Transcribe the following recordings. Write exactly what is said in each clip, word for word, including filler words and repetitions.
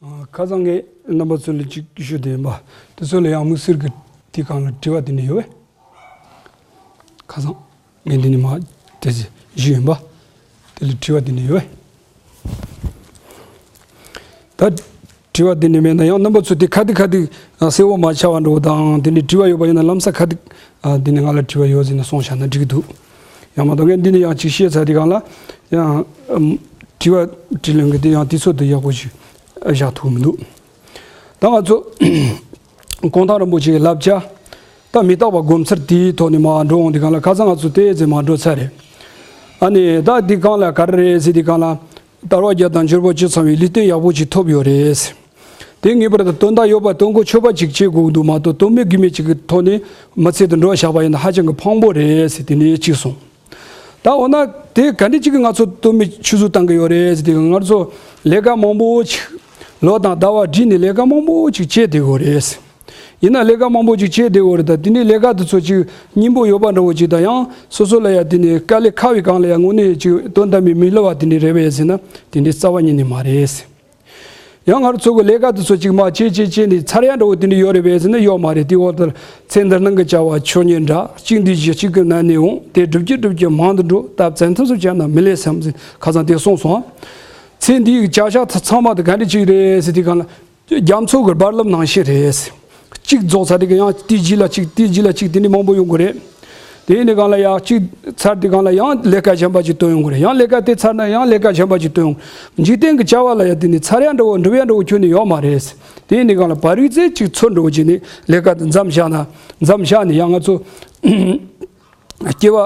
ཁ་སང་ངས་རྣམ་པ་ཚོ་ལ་ཅིག་ཞུས་དེ་ཡིན་པ། དེ་ཚོ་ལ་ཡང་དམིགས་བསལ་གྱི་དེ་གང་ལ་དྲི་བ་དེ་འདྲ་ཡོད་པས། ཁ་སང་ངས་འདི་ནས་མ་དེ་ཚོ་ཞུས་ཡིན་པ། དེ་ལ་དྲི་བ་དེ་འདྲ་ཡོད་པས། ད་དྲི་བ་དེ་འདྲ་མེད་ན་ཡང་རྣམ་པ་ཚོ་དེ་ཁ་དེ་ཁ་དེ་གསལ་བོ་མ་ཆགས་པ་འགྲོ་དང་། དེ་འདྲ་དྲི་བ་ཡོད་པ་ཡིན་ན་ལམ་སང་ཁ་དེ་དེ་ནས་ང་ལ་དྲི་བ་ཡོད་ཟེར་ནས་གསུངས་བཞག་ན་འགྲིག་གི་འདུག། ཡང་མ་གཏོགས་ངས་འདི་ནས་ཡང་ཅིག་བཤད་ཚར་དེ་གང་ལ་ཡང་དྲི་བ་དྲིས་ལན་གྱི་དེ་ཡང་དུས་ཚོད་དེ་ཡག་པོ་ཞིག་བཞག་ཐུབ་མི་འདུག། ད་ང་ཚོ་གུང་ཐང་རིན་པོ་ཆེའི་བསླབ་བྱ། ད་མི་རྟག་པ་སྒོམ་ཚུལ་དེའི་ཐོག་ནས་མར་འགྲོ་འོང་དེ་གང་ལ་ཁ་སང་ང་ཚོ་དེ་ཙམ་མར་འགྲོ་ཚར་རེད། ཨ་ནི་ད་དེ་གང་ལ་ག་རེ་རེད་ཟེར་དེ་གང་ལ། དལ་བ་བརྒྱད་དང་འབྱོར་པ་བཅུ་ཚང་བའི་ལུས་རྟེན་ཡག་པོ་ཅིག་ཐོབ་ཡོད་རེད། དེ་ངེས་པར་དུ་དོན་དག་ཡོད་པ་དོན་གོ་ཆོད་པ་ཅིག་བྱེད་དགོས་ཀྱི་འདུག་མ་གཏོགས་དོན་མེད་དགོས་མེད་ཅིག་གི་ཐོག་ནས་མི་ཚེ་དེ་འགྲོ་བཞག་པ་ཡིན་ན་ཧ་ཅང་གི་ཕངས་པོ་རེད་ཟེར་དེ་ནས་གཅིག་གསུངས། ད་འོ་ན་དེ་ག་འདྲ་ཅིག་གིས་ང་ཚོ་དོན་མེད་ཆུད་ཟོས་བཏང་གི་ཡོད་རེད་ཟེར་དེ་ང་ཚོ་ལས་ཀ་མང་པོ་ཅིག་ལོ་དང་ཟླ་བ་བསྒྲིལ་ནས་ལས་ཀ་མང་པོ་ཅིག་བྱས་བསྡད་ཡོད་རེད། ཡིན་ན་ལས་ཀ་མང་པོ་ཅིག་བྱས་བསྡད་ཡོད་རེད། ད་དེ་ནས་ལས་ཀ་དེ་ཚོ་ཅིག་སྙིང་པོ་ཡོད་པ་འདྲ་བོ་ཅིག་དང་ཡང་སོ་སོ་ལ་ཡ་དེ་ནས་དཀའ་ལས་ཁག་པའི་སྒང་ལ་ཡ་དངོས་གནས་ཅིག་དོན་དམ་པའི་མི་སླུ་བ་དེ་འདྲ་རེད་པས་ཟེར་ན་དེ་འདྲ་རྩ་བ་ཉིད་ནས་མ་རེད། ཡང་ང་རང་ཚོ་གི་ལས་ཀ་དེ་ཚོ་ཅིག་མ་བྱེད་བྱེད་བྱེད་ནས་ཚར་ཡ་འདྲ་བོ་དེ་འདྲ་ཡོད་རེད་པས་ཟེར་ན་ཡོད་མ་རེད། དེ་འོག་ཏུ་ཚེ་འདི་སྣང་གི་བྱ་བ་ཆོས་ཉིད་འདྲ། གཅིག་འདི་བཞི་གཅིག་གི་ནང་ནས་འོང་། དེ་སྒྲུབ་ཀྱི་སྒྲུབ་ཀྱི་མང་དུ་འགྲོ། ད་བཙན་ཐབས་སུ་བྱས་ན་མི་ལེགས་སམ་ཟེར་ཁ་སང་དེ་གསུངས་སོང་། ཚེ་འདིའི་བྱ་བཞག་ཚང་མ་དེ་ག་འདྲ་ཅིག་རེད་ཟེར་དེ་གང་ལ། རྒྱ་མཚོ་གི་རྦ་རླབས་ནང་བཞིན་རེད། གཅིག་རྫོགས་ཚར་དེ་ག་ཡང་དེའི་རྗེས་ལ་གཅིག་དེའི་རྗེས་ལ་གཅིག་དེ་འདྲ་མང་པོ་ཡོང་གི་རེད། དེ་ཡིན་དེ་གང་ལ་ཡང་གཅིག་ཚར་དེ་གང་ལ་ཡང་ལས་ཀ་གཞན་པ་ཅིག་བཏོན་ཡོང་གི་རེད། ཡང་ལས་ཀ་དེ་ཚར་ན་ཡང་ལས་ཀ་གཞན་པ་ཅིག་བཏོན་ཡོང་། འཇིག་རྟེན་གྱི་བྱ་བ་ལ་ཡང་དེ་ནི་ཚར་ཡ་འདྲ་བོ་འགྲུབ་ཡ་འདྲ་བོ་ཁྱོན་ནས་ཡོད་མ་རེད། དེ་ཡིན་དེ་གང་ལ་བར་རིག་ཚེ་གཅིག་ཚོད་འགྲོ་བྱས་ནས་ལས་ཀ་དེ་མཚམས་བཞག་ན་མཚམས་བཞག་ནས་ཡང་ང་ཚོ་སྐྱེ་བ་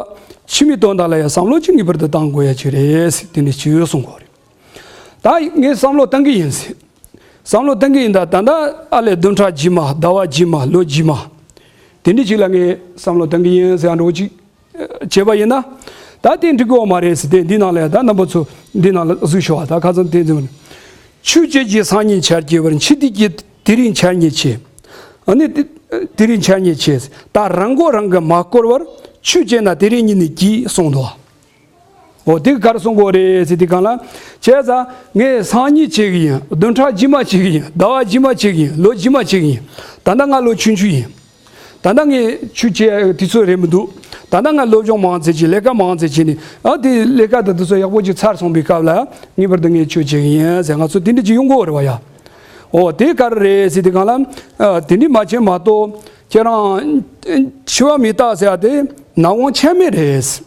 ཕྱི་མའི་དོན་དག་ལ་ཡང་བསམ་བློ་ཅིག་ངེས་པར་དུ་བཏང་དགོས་ཡ་ཅིག་རེད། དེ་ནི་ཅིག་ཡོད་གསུང་དགོས་རེད། ད་ངས་བསམ་བློ་བཏང་གི་ཡིན་ཟེར། བསམ་བློ་བཏང་གི་ཡིན། ད་ད་ལྟ་ཨ་ལས་བདུན་ཕྲག་རྗེས་མ་ཟླ་བ་རྗེས་མ་ལོ་རྗེས་མ། དེ་འདྲ་ཅིག་ལ་ངས་བསམ་བློ་བཏང་གི་ཡིན་ཟེར་འགྲོ་ཅིག་བྱས་པ་ཡིན་ན། ད་དེ་འགྲིག་གི་ཡོད་མ་རེད་ཟེར། དེ་འདི་ནང་ལ་ཡ་ད་རྣམ་པ་ཚོ་འདི་ནང་ལ་གཟིགས་ཤོག་ཨ། ད་ཁ་སང་དེ་འཛིན་ཆོས་བྱེད་ཀྱི་སང་ཉིན་འཆར་གྱི་བར། འཆི་དུས་ཀྱི་དེ་རིང་འཆར་ཉེས་ཆེ། ཨ་ནི་དེ་དེ་རིང་འཆར་ཉེས་ཆེ། ད་རང་མགོ་རང་གིས་མ་བསྐོར་བར། ཆོས་བྱས་ན་དེ་རིང་ཉིད་ནས་གྱིས་གསུངས་འདུག། འོ་དེ་ག་རེ་གསུང་གི་ཡོད་རེད་ཟེར་དུས་སྒང་ལ། བྱས་ཙང་ངས་སང་ཉིན་བྱེད་ཀྱི་ཡིན། བདུན་ཕྲག་རྗེས་མ་བྱེད་ཀྱི་ཡིན། ཟླ་བ་རྗེས་མ་བྱེད་ཀྱི་ཡིན། ལོ་རྗེས་མ་བྱེད་ཀྱི་ཡིན། ད་ལྟ་ང་ལོ་ཆུང་ཆུང་ཡིན། ད་ལྟ་ངས་ཆོས་བྱེད་དུས་ཚོད་རན་མི་འདུག། ད་ལྟ་ང་སློབ་སྦྱོང་མང་ཙམ་བྱས། ལས་ཀ་མང་ཙམ་བྱས་ནས། ཨ་དེ་ལས་ཀ་དང་དུས་ཚོད་ཡག་པོ་ཅིག་ཚར་སོང་པའི་སྐབས་ལ་ངེས་པར་དུ་ངས་ཆོས་བྱེད་ཀྱི་ཡིན་ཟེར། ང་ཚོ་དེ་འདྲ་ཅིག་ཡོང་གི་ཡོད་རེད་བ་ཡ། འོ་དེ་ག་རེ་རེད་ཟེར་དུས་སྒང་ལ། ཨ་དེ་འདྲ་མ་བྱེད་མ་གཏོགས་ཁྱེད་རང་འཆི་བ་མི་རྟག་ཟེར་ཡ་དེ་ནམ་འོང་ཆ་མེད་རེད།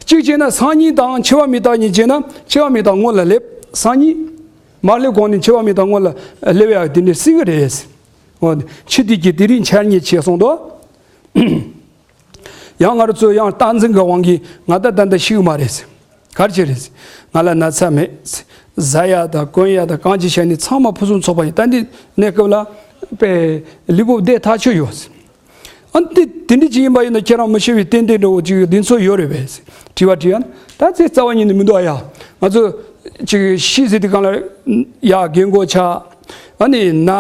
གཅིག་བྱས་ན་སང་ཉིན་དང་འཆི་བ་མི་རྟག་གཉིས་བྱས་ན། འཆི་བ་མི་རྟག་སྔོན་ལ་སླེབས། སང་ཉིན་མ་སླེབས་གོང་ནས་འཆི་བ་མི་རྟག་སྔོན་ལ་སླེབས་ཡ་དེ་འདྲ་སྲིད་གི་རེད། འོ་འཆི་དུས་ཀྱི་དེ་རིང་འཆར་ཉེས་ཆེ་གསུངས་འདུག། ཡང་ང་རང་ཚོ་ཡང་རྟག་འཛིན་གྱི་དབང་གིས་ང་ད་ད་ལྟ་ཤི་གི་མ་རེད། ག་རེ་བྱས་རེད། ང་ལ་ན་ཚ་མེད། ཟ་ཡ་དང་གོན་ཡ་དང་གང་ཅི་བྱས་ནས་ཚང་མ་ཕུན་སུམ་ཚོགས་པ་ཡིན། ད་འདི་གནས་སྐབས་ལ་དཔེ་ལུས་པོ་བདེ་ཐག་ཆོད་ཡོད། ཨ་འདི་དེ་འདྲ་ཅིག་ཡིན་པ་ཡིན་ན་ཁྱེད་རང་མི་ཤི་བའི་རྟེན་འབྲེལ་འདྲ་བོ་ཅིག་གདེང་ཚོད་ཡོད་རེད་པས། དྲི་བ་དྲིས་ཡ་ན་ད་ཚེ་རྩ་བ་ཉིད་ནས་མི་འདུག་ཨ་ཡ། ང་ཚོ་ཅིག་ཤི་ཟེར་དུས་སྒང་ལ་ཡ་རྒན་གོག་ཆགས། ཨ་ནི་ན།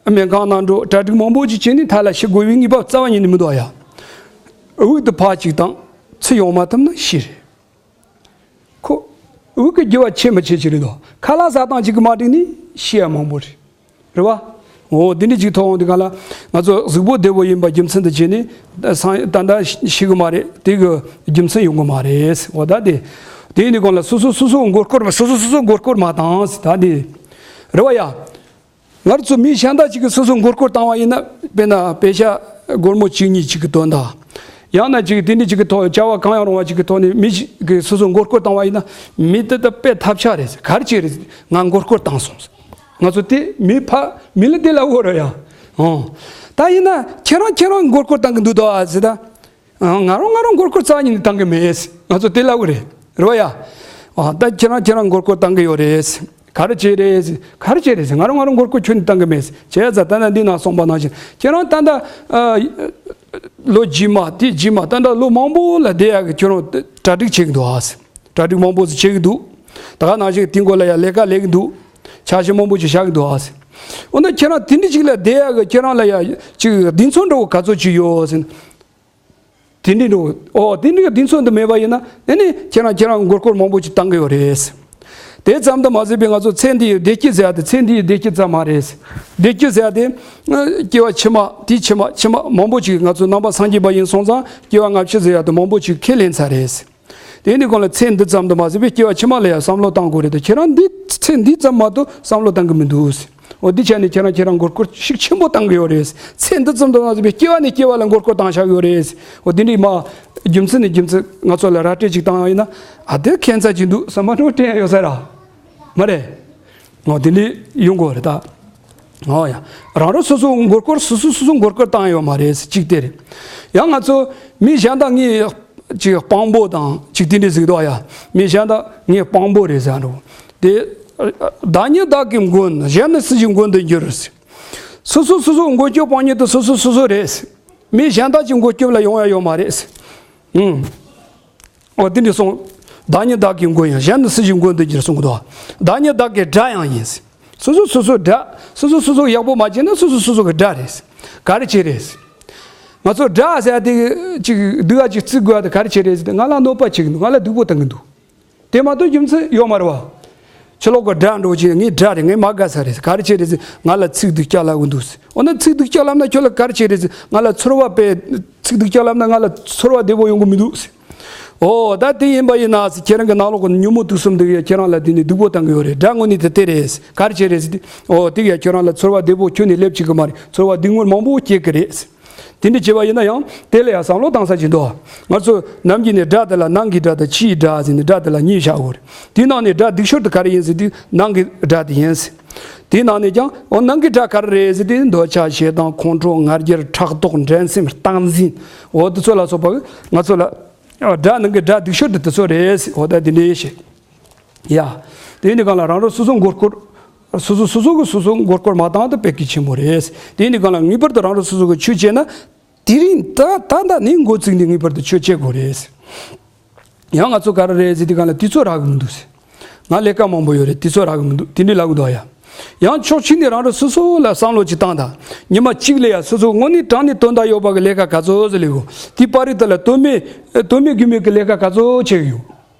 སྨན་ཁང་ནང་འགྲོ། གྲ་སྒྲིག་མང་པོ་ཅིག་བྱས་ནས་མཐའ་ལ་ཤི་དགོས་པའི་ངེས་པ་རྩ་བ་ཉིད་ནས་མི་འདུག་ཨ་ཡ། དབུགས་དེ་ཕར་གཅིག་བཏང་། ཚུར་ཡོང་མ་ཐུབ་ན་ཤི་རེད། ཁོ་དབུགས་ཀྱི་རྒྱུ་བ་ཆེ་མི་ཆེ་ཅིག་རེད་དོ། ཁ་ལག་ཟ་སྟངས་ཅིག་གིས་མ་འགྲིག་ནས་ཤི་ཡ་མང་པོ་རེད། རེད་བ། འོ་འདི་འདྲ་ཅིག་མཐོང་འོང་དུས་སྒང་ལ་ང་ཚོ་གཟུགས་པོ་བདེ་བོ་ཡིན་པ་རྒྱུ་མཚན་དུ་བྱས་ནས་སང་ད་ལྟ་ཤི་གི་མ་རེད། དེ་གི་རྒྱུ་མཚན་ཡོང་གི་མ་རེད། འོ་ད་དེ་དེ་ཡིན་དུས་སྒང་ལ་སོ་སོ་སོ་སོ་མགོ་སྐོར་མ། སོ་སོ་སོ་སོ་མགོ་སྐོར་མ་བཏང་ཟེར། ད་འདི་རེད་བ་ཡ། ང་རང་ཚོ་མི་གཞན་དག་ཅིག་གིས་སོ་སོ་མགོ་སྐོར་བཏང་བ་ཡིན་ན། དཔེར་ན་པེ་ཤ་སྒོར་མོ་གཅིག་གཉིས་ཅིག་གི་དོན་དག། ཡང་ན་ཅིག་དེ་འདྲ་ཅིག་གི་ཐོག་བྱ་བ་གང་ཡང་རུང་བ་ཅིག་གི་ཐོག་ནས་མི་ཞིག་གིས་སོ་སོ་མགོ་སྐོར་བཏང་བ་ཡིན་ན། མི་དེ་ད་དཔེ་ཐབས་ཆག་རེད་ཟེར། ག་རེ་བྱས་རེད་ཟེར། ང་མགོ་སྐོར་བཏང་སོང་ཟེར། ང་ཚོ་དེ་མི་ཕ་མི་ལ་དེ་ལབ་དགོས་རེད་ཡ། ཨོ། ད་ཡིན་ན་ཁྱེད་རང་ཁྱེད་རང་མགོ་སྐོར་བཏང་གི་འདུག་དོ་ཨ་ཟེར་ད། ཨ། ང་རང་ང་རང་མགོ་སྐོར་རྩ་བ་ཉིད་ནས་བཏང་གི་མེད། ང་ཚོ་དེ་ལབ་གི་རེད། རེད་བ་ཡ། ཨ། ད་ཁྱེད་རང་ཁྱེད་རང་མགོ་སྐོར་བཏང་གི་ཡོད་རེད། ག་རེ་བྱས་རེད། ག་རེ་བྱས་རེད། ང་རང་ང་རང་མགོ་སྐོར་ཁྱོན་ནས་བཏང་གི་མེད། བྱས་ཙང་ད་ལྟ་འདི་ནང་གསུངས་པ་ནང་བཞིན་ཁྱེད་རང་ད་ལྟ། ཨ། ལོ་རྗེས་མ་དེ་རྗེས་མ་ད་ལྟ་ལོ་མང་པོ་ལ་བསྡད་ཡག་གི་ཁྱོད་རང་གྲ་སྒྲིག་བྱེད་ཀྱི་འདུག་ཨ། གྲ་སྒྲིག་མང་པོ་ཞིག་བྱེད་ཀྱི་འདུག། ད་ག་ནང་བཞིན་དེ་མགོ་ལ་ཡ་ལས་ཀ་ལས་ཀྱི་འདུག། འཆར་གཞི་མང་པོ་ཞིག་བཞག་གི་འདུག་ཨ། འོ་ན་ཁྱེད་རང་དེ་འདྲ་ཅིག་ལ་བསྡད་ཡག་གི་ཁྱེད་རང་ལ་ཡ་ཅིག་གདེང་ཚོད་འདྲ་བོ་ག་ཚོད་ཅིག་ཡོད་ཟེར་ན། དེ་འདྲའི་འགྲོ། ཨོ་དེ་འདྲའི་གདེང་ཚོད་འདི་མེད་པ་ཡིན་ན། ཨ་ནི་ཁྱེད་རང་ཁྱེད་རང་མགོ་སྐོར་མང་པོ་ཅིག་བཏང་གི་ཡོད་རེད། དེ་ཙམ་དུ་མ་ཟད་པའི་ང་ཚོ་ཚེ་འདི་ཡི་བདེ་སྐྱིད་ཟེར་ཡ་དེ་ཚེ་འདི་ཡི་བདེ་སྐྱིད་ཙམ་མ་རེད། བདེ་སྐྱིད་ཟེར་ཡ་དེ་སྐྱེ་བ་ཕྱི་མ་དེའི་ཕྱི་མ་ཕྱི་མ་མང་པོ་ཞིག་ང་ཚོ་ནང་པ་སངས་རྒྱས་པ་ཡིན་སོང་ཙང་སྐྱེ་བ་སྔ་ཕྱི་ཟེར་ཡ་དེ་མང་པོ་ཞིག་ཁས་ལེན་ཚར་རེད། དེ་ནི་གང་ལ་ཚེ་འདི་ཙམ་དུ་མ་ཟད་པའི་སྐྱེ་བ་ཕྱི་མ་ལ་ཡང་བསམ་བློ་བཏང་དགོས་རེད་དོ། ཁྱེད་རང་འདི་ཚེ་འདི་ཙམ་མ་གཏོགས་བསམ་བློ་བཏང་གི་མི་འདུག་འོ་འདི་ཆ་ནས་ཁྱེད་རང་ཁྱེད་རང་མགོ་སྐོར་ཤུགས་ཆེན་པོ་བཏང་གི་ཡོད་རེད། ཚེ་འདི་ཙམ་དུ་མ་ཟད་པའི་སྐྱེ་བ་ནས་སྐྱེ་བ་ལ་མགོ་སྐོར་བཏང་བཞག་ཡོད་རེད། འོ་འདི་འདྲའི་མ་རྒྱུ་མཚན་ནས་རྒྱུ་མཚན་ང་ཚོ་ལ་ར་སྤྲོད་ཅིག་བཏང་ཡོད་ན། ཨ་དེ་ཁྱད་མཚར་ཅིག་འདུག་བསམ་པ་འགྲོ་དྲན་ཡོད་ས་ར། མ་རེད། འོ་འདི་འདྲའི་ཡོང་གི་རེད་ད། འོ་ཡ། རང་རང་སོ་སོ་མགོ་སྐོར་སོ་སོ་སོ་སོ་མགོ་སྐོར་བཏང་ཡོད་མ་རེད་གཅིག་དེ་རེད། ཡང་ང་ཚོ་མི་གཞན་དག་ངའི་ཅིག་དཔང་པོ་དང་ཅིག་དེ་འདྲ་ཟིག་འདུག་ཡ། མི་གཞན་དག་ངའི་དཔང་པོ་རེད་ཟེར་འགྲོ། དེ་བདག་ཉིད་བདག་གི་མགོན། གཞན་ནི་སུ་ཞིག་མགོན་དུ་འགྱུར། སོ་སོ་སོ་སོ་མགོན་སྐྱོབ་དཔང་ཉིད་དུ་སོ་སོ་སོ་སོ་རེད། མི་གཞན་དག་ཅིག་མགོན་སྐྱོབ་ལ་ཡོང་ཡ་ཡོད་མ་རེད། ཨུམ། འོ་དེ་འདྲ་གསུངས། བདག་ཉིད་བདག་གི་མགོན་ཡང་། གཞན་ནི་སུ་ཞིག་མགོན་དུ་འགྱུར་གསུང་གི་འདུག་བདག་ཉིད་བདག་གི་དགྲ་ཡང་ཡིན། སོ་སོ་སོ་སོ་དགྲ། སོ་སོ་སོ་སོ་ཡག་པོ་མ་བྱས་ན་སོ་སོ་སོ་སོ་གི་དགྲ་རེད། ག་རེ་བྱས་རེད། ང་ཚོ་དགྲ་ཟེར་ཡ་དེ་ཅིག་སྡུག་ཡ་ཅིག་བརྩི་དགོས་ཡ་དེ་ག་རེ་བྱས་རེད་ཟེར་ཏེ་ང་ལ་གནོད་པ་བྱེད་ཀྱི་འདུག་ང་ལ་སྡུག་པོ་བཏང་གི་འདུག་དེ་མ་གཏོགས་རྒྱུ་མཚན་ཡོད་མ་རེད་བ། ཕྱི་ལོགས་གི་དགྲ་འགྲོ་ཅིག་ངའི་དགྲ་རེད། ངའི་མ་དགའ་ས་རེད། ག་རེ་བྱས་རེད་ཟེར་ང་ལ་ཚིག་སྡུག་སྐྱག་ལབ་གི་འདུག་འོ་ན་ཚིག་སྡུག་སྐྱག་ལབ་ན་ཁྱོད་ལ་ག་རེ་བྱས་རེད་ཟེར་ང་ལ་ཚོར་བ་དཔེ། ཚིག་སྡུག་སྐྱག་ལབ་ན་ང་ལ་ཚོར་བ་བདེ་པོ་ཡོང་གི་མི་འདུག་འོ་ད་དེ་ཡིན་པ་ཡིན་ན་ཁྱེད་རང་གི་ནང་ལོགས་ཀྱི་ཉོན་མོངས་དུག་གསུམ་འདུག་ཡ། ཁྱེད་རང་ལ་དེ་ནི་སྡུག་པོ་བཏང་གི་ཡོད་རེད། དགྲ་དངོས་གནས་དེ་དེ་རེད། ག་རེ་བྱས་རེད་ཟེར་ཏེ། འོ་དེ་ཡ་ཁྱོད་རང་ལ་ཚོར་བ་བདེ་པོ་ཁྱོན་ནས་སླེབས་བཅུག་གི་མ་རེད། ཚོར་བ་སྡུག་བསྔལ་མང་པོ་སྐྱེ་གི་རེད། དེ་འདྲ་བྱས་པ་ཡིན་ན་ཡང་དེ་ལ་ཡང་བསམ་བློ་བཏང་ས་ཅིག་འདུག་ང་ཚོ་ནམ་རྒྱུན་ནས་དགྲ་དེ་ལ་ནང་གི་དགྲ་དང་ཕྱིའི་དགྲ་ཟེར་ནས་དགྲ་དེ་ལ་གཉིས་བཞག་གི་ཡོད་རེད། དེའི་ནང་ནས་དགྲ་སྡུག་ཤོས་དེ་ག་རེ་ཡིན་ཟེར་དུས་ནང་གི་དགྲ་དེ་ཡིན་ཟེར། དེའི་ནང་ནས་ཀྱང་འོ་ནང་གི་དགྲ་ག་རེ་རེད་ཟེར་དུས་འདོད་ཆགས་ཞེ་སྡང་ཁོང་ཁྲོ་ང་རྒྱལ་ཕྲག་དོག་འགྲན་སེམས་སྟངས་འཛིན། འོ་དེ་ཚོ་ལ་སོགས་པ་ང་ཚོ་ལ་དགྲ་ནང་གི་དགྲ་སྡུག་ཤོས་དེ་དེ་ཚོ་རེད་ཟེར། འོ་ད་དེ་འདྲ་ཞིག་ཡ། དེ་ནི་གང་ལ་རང་རང་སོ་སོ་མགོ་སྐོར། སོ་སོ་སོ་སོ་གི་སོ་སོ་མགོ་སྐོར་མ་བཏང་དུ་དཔེ་གལ་ཆེན་པོ་རེད། དེ་ནི་གང་ལ་ངེས་པར་དུ་རང་རང་སོ་སོ་གི་ཆོས་བྱས་ན། དེ་རིང་ད་ད་ད་ནི་འགོ་ཚུགས་ནས་ངེས་པར་དུ་ཆོས་བྱེད་དགོས་རེད། ཡང་ང་ཚོ་ག་རེ་རེད་ཟེར་དུས་གང་ལ་དུས་ཚོད་རག་གི་མི་འདུག་ཟེར། ང་ལས་ཀ་མང་པོ་ཡོད་རེད། དུས་ཚོད་རག་གི་མི་འདུག་དེ་འདྲའི་ལབ་གི་འདུག་ཡ། ཡང་ཕྱོགས་གཅིག་ནས་རང་རང་སོ་སོ་ལ་བསམ་བློ་ཅིག་བཏང་དང་། ཉི་མ་གཅིག་ལ་ཡ་སོ་སོ་དངོས་གནས་དྲང་གནས་དོན་དག་ཡོད་པ་གི་ལས་ཀ་ག་ཚོད་ཟིག་ལས་དགོས། དེའི་པར་རིས་དེ་ལ་དོན་མེད་དོན་མེད་རྒྱུ་མེད་གི་ལས་ཀ་ག་ཚོད་བྱེད་གི་ཡོད།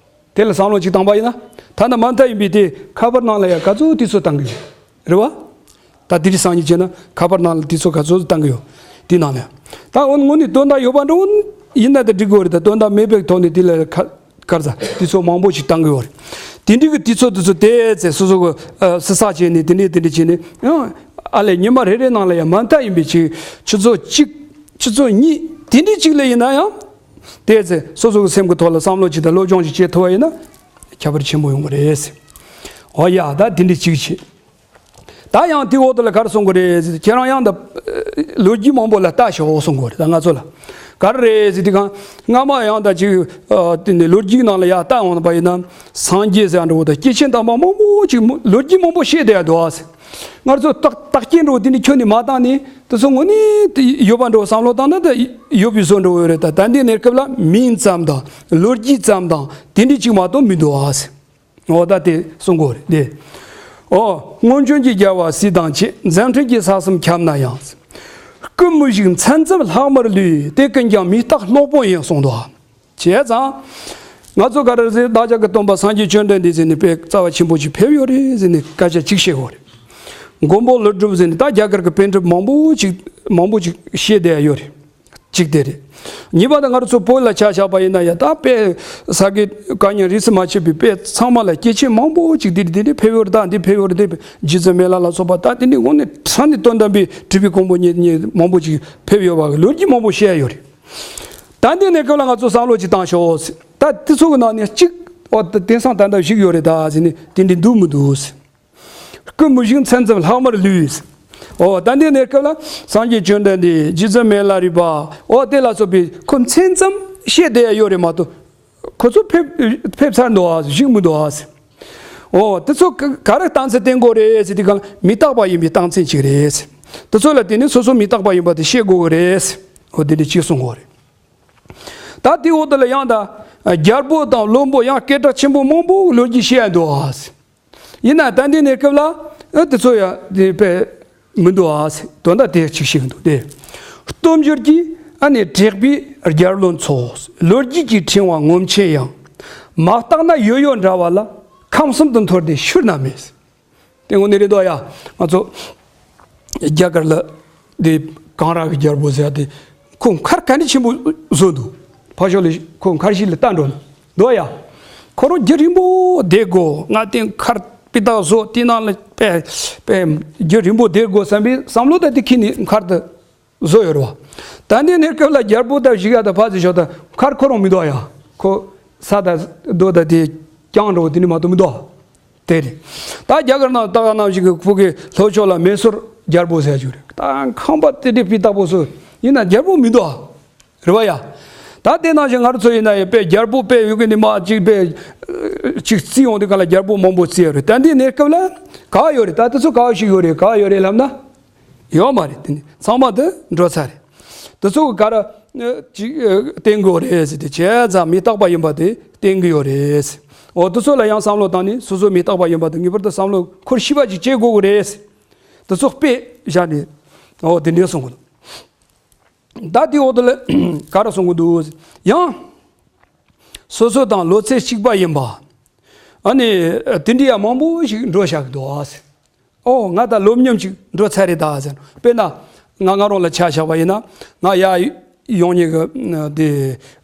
དེ་ལ་བསམ་བློ་ཅིག་བཏང་པ་ཡིན་ན། ཐ་ན་མ་མཐའ་ཡིན་པའི་དེ་ཁ་པར་ནང་ལ་ཡ་ག་ཚོད་དུས་ཚོད་བཏང་གི་ཡོད། རེད་བ། ད་དེ་རིང་སང་ཉིན་བྱས་ན་ཁ་པར་ནང་ལ་དུས་ཚོད་ག་ཚོད་བཏང་གི་ཡོད། དེ་ནང་ལ་ཡ། ད་འོ་དངོས་གནས་དོན་དག་ཡོད་པ་འདྲ་བོ་ཡིན་ན་དེ་འགྲིག་གི་ཡོད་རེད། ད་དོན་དག་མེད་པའི་ཐོག་ནས་དེ་ལ་ཁ་ཁར་ས་དུས་ཚོད་མང་པོ་ཞིག་བཏང་གི་ཡོད་རེད། དེ་འདྲའི་གི་དུས་ཚོད་དེ་ཚོ་དེ་ཚེ་སོ་སོ་གི་ཨ་སི་ས་བྱས་ནས་དེ་འདྲའི་དེ་འདྲའི་བྱས་ནས་ཡང་ཨ་ལས་ཉི་མ་རེ་རེ་ནང་ལ་ཡ་མ་མཐའ་ཡིན་པའི་ཆེད་ཆུ་ཚོད་གཅིག་ཆུ་ཚོད་གཉིས་དེ་འདྲའི་གཅིག་ལ་ཡིན་ན་ཡང་། དེ་ཚེ་སོ་སོ་གི་སེམས་ཀྱི་ཐོག་ལ་བསམ་བློ་ཅིག་དང་བློ་སྦྱོང་ཅིག་བྱེད་ཐུབ་པ་ཡིན་ན་ཁྱད་པར་ཆེན་པོ་ཡོང་གི་རེད། འོ་ཡ་ད་དེ་འདྲའི་གཅིག་བྱེད། ད་ཡང་དེའི་འོག་ཏུ་ལ་ག་རེ་གསུང་གི་རེད་ཟེར་ཏེ་ཁྱེད་རང་ཡང་ད་ལོ་རྒྱུས་མང་པོ་ལ་ལྟ་ཤོག་གསུང་གི་རེད། ད་ང་ཚོ་ལ་ག་རེ་རེད་ཟེར་ཏེ་གང་སྔ་མ་ཡང་ད་ཅིག་དེ་ནས་ལོ་རྒྱུས་ནང་ལ་ཡ་ལྟ་འོང་པ་ཡིན་ན་སངས་རྒྱས་ཟེར་འགྲོ་བོ་ད་སྐྱེས་ཆེན་དམ་པ་མང་པོ་ཅིག་ལོ་རྒྱུས་མང་པོ་བཤད་བསྡད་འདུག་ཨ། ང་ཚོ་རྟགས་རྟགས་རྐྱེན་འགྲོ་དེ་འདྲ་ཁྱོན་ནས་མ་བཏང་ནས་དེ་ཚོ་དངོས་གནས་ཡོད་པ་འགྲོ་བསམ་བློ་བཏང་ན་ད་ཡོད་པའི་བཟོ་འགྲོ་བོ་རེད། ད་ད་ལྟའི་གནས་སྐབས་ལ་མིང་ཙམ་དང་ལོ་རྒྱུས་ཙམ་དང་དེ་འདྲ་ཅིག་མ་གཏོགས་མི་འདུག་ཨ། འོ་ད་དེ་གསུང་གོ་རེད་དེ། འོ་སྔོན་བྱོན་གྱི་རྒྱལ་བ་སྲས་དང་བཅས། མཛད་འཕྲིན་གྱི་ས་གསུམ་ཁྱབ་ན་ཡང་། སྐུ་མི་བཞུགས་མཚན་ཙམ་ལྷག་མར་ལུས། དེ་ཀུན་ཀྱང་མིང་རྟགས་གློ་བུར་ཡིན་གསུངས་འདུག་ཨ། བྱས་ཙང་། ང་ཚོ་ག་རེ་ཟེར་བདག་ཅག་གི་སྟོན་པ་སངས་རྒྱས་བཅོམ་ལྡན་འདས་ཟེར་ནས་དཔེ་རྩ་བ་ཆེན་པོ་ཅིག་ཕེབས་ཡོད་རེད་ཟེར་ནས་སྐད་ཆ་གཅིག་བཤད་ཡོད་རེད། མགོན་པོ་ཀླུ་སྒྲུབ་ཟེར་ནས་ད་རྒྱ་གར་གྱི་པཎ་གྲུབ་མང་པོ་ཅིག་མང་པོ་ཅིག་བཤད་བསྡད་ཡོད་རེད། གཅིག་དེ་རེད། གཉིས་པ་དེ་ང་རང་ཚོ་བོད་ལ་ཆ་བཞག་པ་ཡིན་ན་ཡང་ད་དཔེ་ས་དགེ་བཀའ་རྙིང་རིས་སུ་མ་ཆད་པའི་དཔེ་ཚང་མ་ལ་སྐྱེས་ཆེན་མང་པོ་ཅིག་འདི་འདི་འདི་ཕེབས་ཡོད་རེད། ད་འདི་ཕེབས་ཡོད་རེད། འདི་རྗེ་བཙུན་མི་ལ་ལ་སོགས་པ་ད་འདི་འདི་དངོས་གནས་དྲང་ནས་དོན་དམ་པའི་སྤྲུལ་པའི་མགོན་པོ་ཉིད་ཉིད་མང་པོ་ཅིག་ཕེབས་ཡོད་པ་གི་ལོ་རྒྱུས་མང་པོ་བཤད་ཡོད་རེད། ད་འདི་གནས་སྐབས་ལ་ང་ཚོ་བསམ་བློ་ཅིག་བཏང་ཤོག་ད་དེ་ཚོ་གི་ནང་ནས་གཅིག་འོ་ད་དེང་སང་ད་ལྟ་བཞུགས་ཡོད་རེད་ད་ཟེར་ནས་དེ་འདྲ་འདུག་མི་འདུག་འོ་དེ་འདྲའི་གནས་སྐབས་ལ་སངས་རྒྱས་བཅོམ་ལྡན་འདས་རྗེ་བཙུན་མི་ལ་རས་པ་འོ་དེ་ལ་སོགས་པའི་ཁོ་མཚན་ཙམ་བཤད་བསྡད་ཡ་ཡོད་རེད་མ་གཏོགས་ཁོ་ཚོ་ཕེབས་ཕེབས་ཚར་འདུག་ཨ་བཞུགས་མི་འདུག་ཨ། འོ་དེ་ཚོ་ག་ག་རེ་རྟགས་མཚན་བསྟན་དགོས་རེད་ཟེར་དུས་གང་ལ་མི་རྟག་པ་ཡིན་པའི་རྟགས་མཚན་ཅིག་རེད། དེ་ཚོ་ལ་བརྟེན་ནས་སོ་སོ་མི་རྟག་པ་ཡིན་པ་དེ་ཤེས་དགོས་ཀྱི་རེད། འོ་དེ་འདྲ་ཅིག་གསུང་དགོས་རེད། ད་དེའི་འོག་ཏུ་ལ་ཡང་ད་རྒྱལ་པོ་དང་བློན་པོ་ཡང་སྐད་གྲགས་ཆེན་པོ་མང་པོ་ལོ་རྒྱུས་བཤད་འདུག་ཨ། ཡིན་ན་ད་འདི་གནས་སྐབས་ལ་ཨ་དེ་ཚོ་ཡང་དེ་དཔེ་མི་འདུག་ཨ། དོན་དག་དེ་གཅིག་བཤད་འདུག་སྟེ། སྟོབས་འབྱོར་གྱིས་ཨ་ནི་དྲེགས་པའི་རྒྱལ་བློན་ཚོགས། ལོ་རྒྱུས་ཀྱི་ཕྲེང་བ་ངོམས་ཆེན་ཡང་། མ་བརྟགས་ན་ཡོད་ཡོད་འདྲ་བ་ལ། ཁམས་གསུམ་དུ་འཐོར་ཏེ་ཤུལ་ན་མེད། དེ་དངོས་གནས་རེད་དོ་ཡ། ང་ཚོ་རྒྱ་གར་ལ་དེ་གངས་ར་གི་རྒྱལ་པོ་ཟེར་ཡ་དེ་ཁོ་མཁར་ག་འདྲ་ཆེན་པོ་བཟོས་འདུག་ཕ་ཤོ་ལ་ཁོ་མཁར་ཤིང་ལ་ལྟ་འགྲོ་ན་དོ་ཡ། ཁོ་རང་རྒྱུན་རིང་པོ་བསྡད་དགོ། ང་དེ་མཁར་སྤུས་དག་བཟོ་དེ་ནང་ལ་པེ་པེ་རྒྱུན་རིང་པོ་བསྡད་དགོ་བསམ་པའི་བསམ་བློ་ད་དེ་ཁྱེར་ནས་མཁར་དུ་བཟོ་ཡོད་རེད་བ། ད་འདི་ནས་སྐབས་ལ་རྒྱལ་པོ་དང་བཞུགས་ཡ་དང་ཕ་ཚོ་ཞོག་དང་མཁར་ཁོ་རང་མི་འདུག་ཡ། ཁོ་ས་དང་རྡོ་དང་དེ་རྐྱང་འགྲོ་དེ་ནི་མ་གཏོགས་མི་འདུག་དེ་རེད། ད་རྒྱ་གར་ནང་ད་ག་ནང་ཞིག་གི་ཕུ་གི་ལྷོ་ཕྱོགས་ལ་མེ་སོར་རྒྱལ་པོ་ཟེར་རྒྱུ་རེད། ད་ཁང་པ་དེ་འདྲའི་སྤུས་དག་པོ་བཟོ་ཡིན་ན་རྒྱལ་པོ་མི་འདུག་རེད་བ་ཡ། ད་དེ་ནང་བཞིན་ང་རང་ཚོ་ཡིན་ན་ཡང་དཔེ་རྒྱལ་པོ་དཔེ་ཡོད་གི་ནི་མ་གཅིག་དཔེ་གཅིག་བརྩིས་ཡོང་དུས་ག་ལ་རྒྱལ་པོ་མང་པོ་བརྩིས་ཡོད་རེད། ད་འདི་གནས་སྐབས་ལ་ག་ཡོད་རེད། ད་དེ་ཚོ་ག་ཞིག་ཡོད་རེད། ག་ཡོད་རེད་ལབ་ན། ཡོད་མ་རེད། དེ་ནི་ཚང་མ་དེ་འགྲོ་ཚར་རེད། དེ་ཚོ་གི་ག་ར་ཅིག་བསྟན་དགོས་རེད་ཟེར་ཏེ་བྱས་ཙང་མི་རྟག་པ་ཡིན་པ་དེ་བསྟན་གི་ཡོད་རེད། འོ་དེ་ཚོ་ལ་ཡང་བསམ་བློ་བཏང་ནས་སོ་སོ་མི་རྟག་པ་ཡིན་པ་དེ་ངེས་པར་དུ་བསམ་བློ་འཁོར་ཤེས་པ་ཅིག་བྱེད་དགོས་གི་རེད། དེ་ཚོ་དཔེ་བཞག་ནས་འོ་དེ་འདྲས་གསུང་གི་འདུག་ད་དེའི་འོག་ཏུ་ལ་ག་རེ་གསུང་གི་འདུག་ཡང་སོ་སོ་དང་ལོ་ཚད་གཅིག་པ་ཡིན་པ། ཨ་ནི་དེ་འདྲའི་ཡང་མང་པོ་ཞིག་འགྲོ་བཞག་གི་འདུག་ཨོ་ང་དང་སློབ་མཉམ་ཅིག་འགྲོ་ཚར་རེད་ད་ཟེར། དཔེར་ན་ང་ང་རང་ལ་ཆ་བཞག་པ་ཡིན་ན་ང་ཡར་ཡོང་ཉེ་གི་དེ་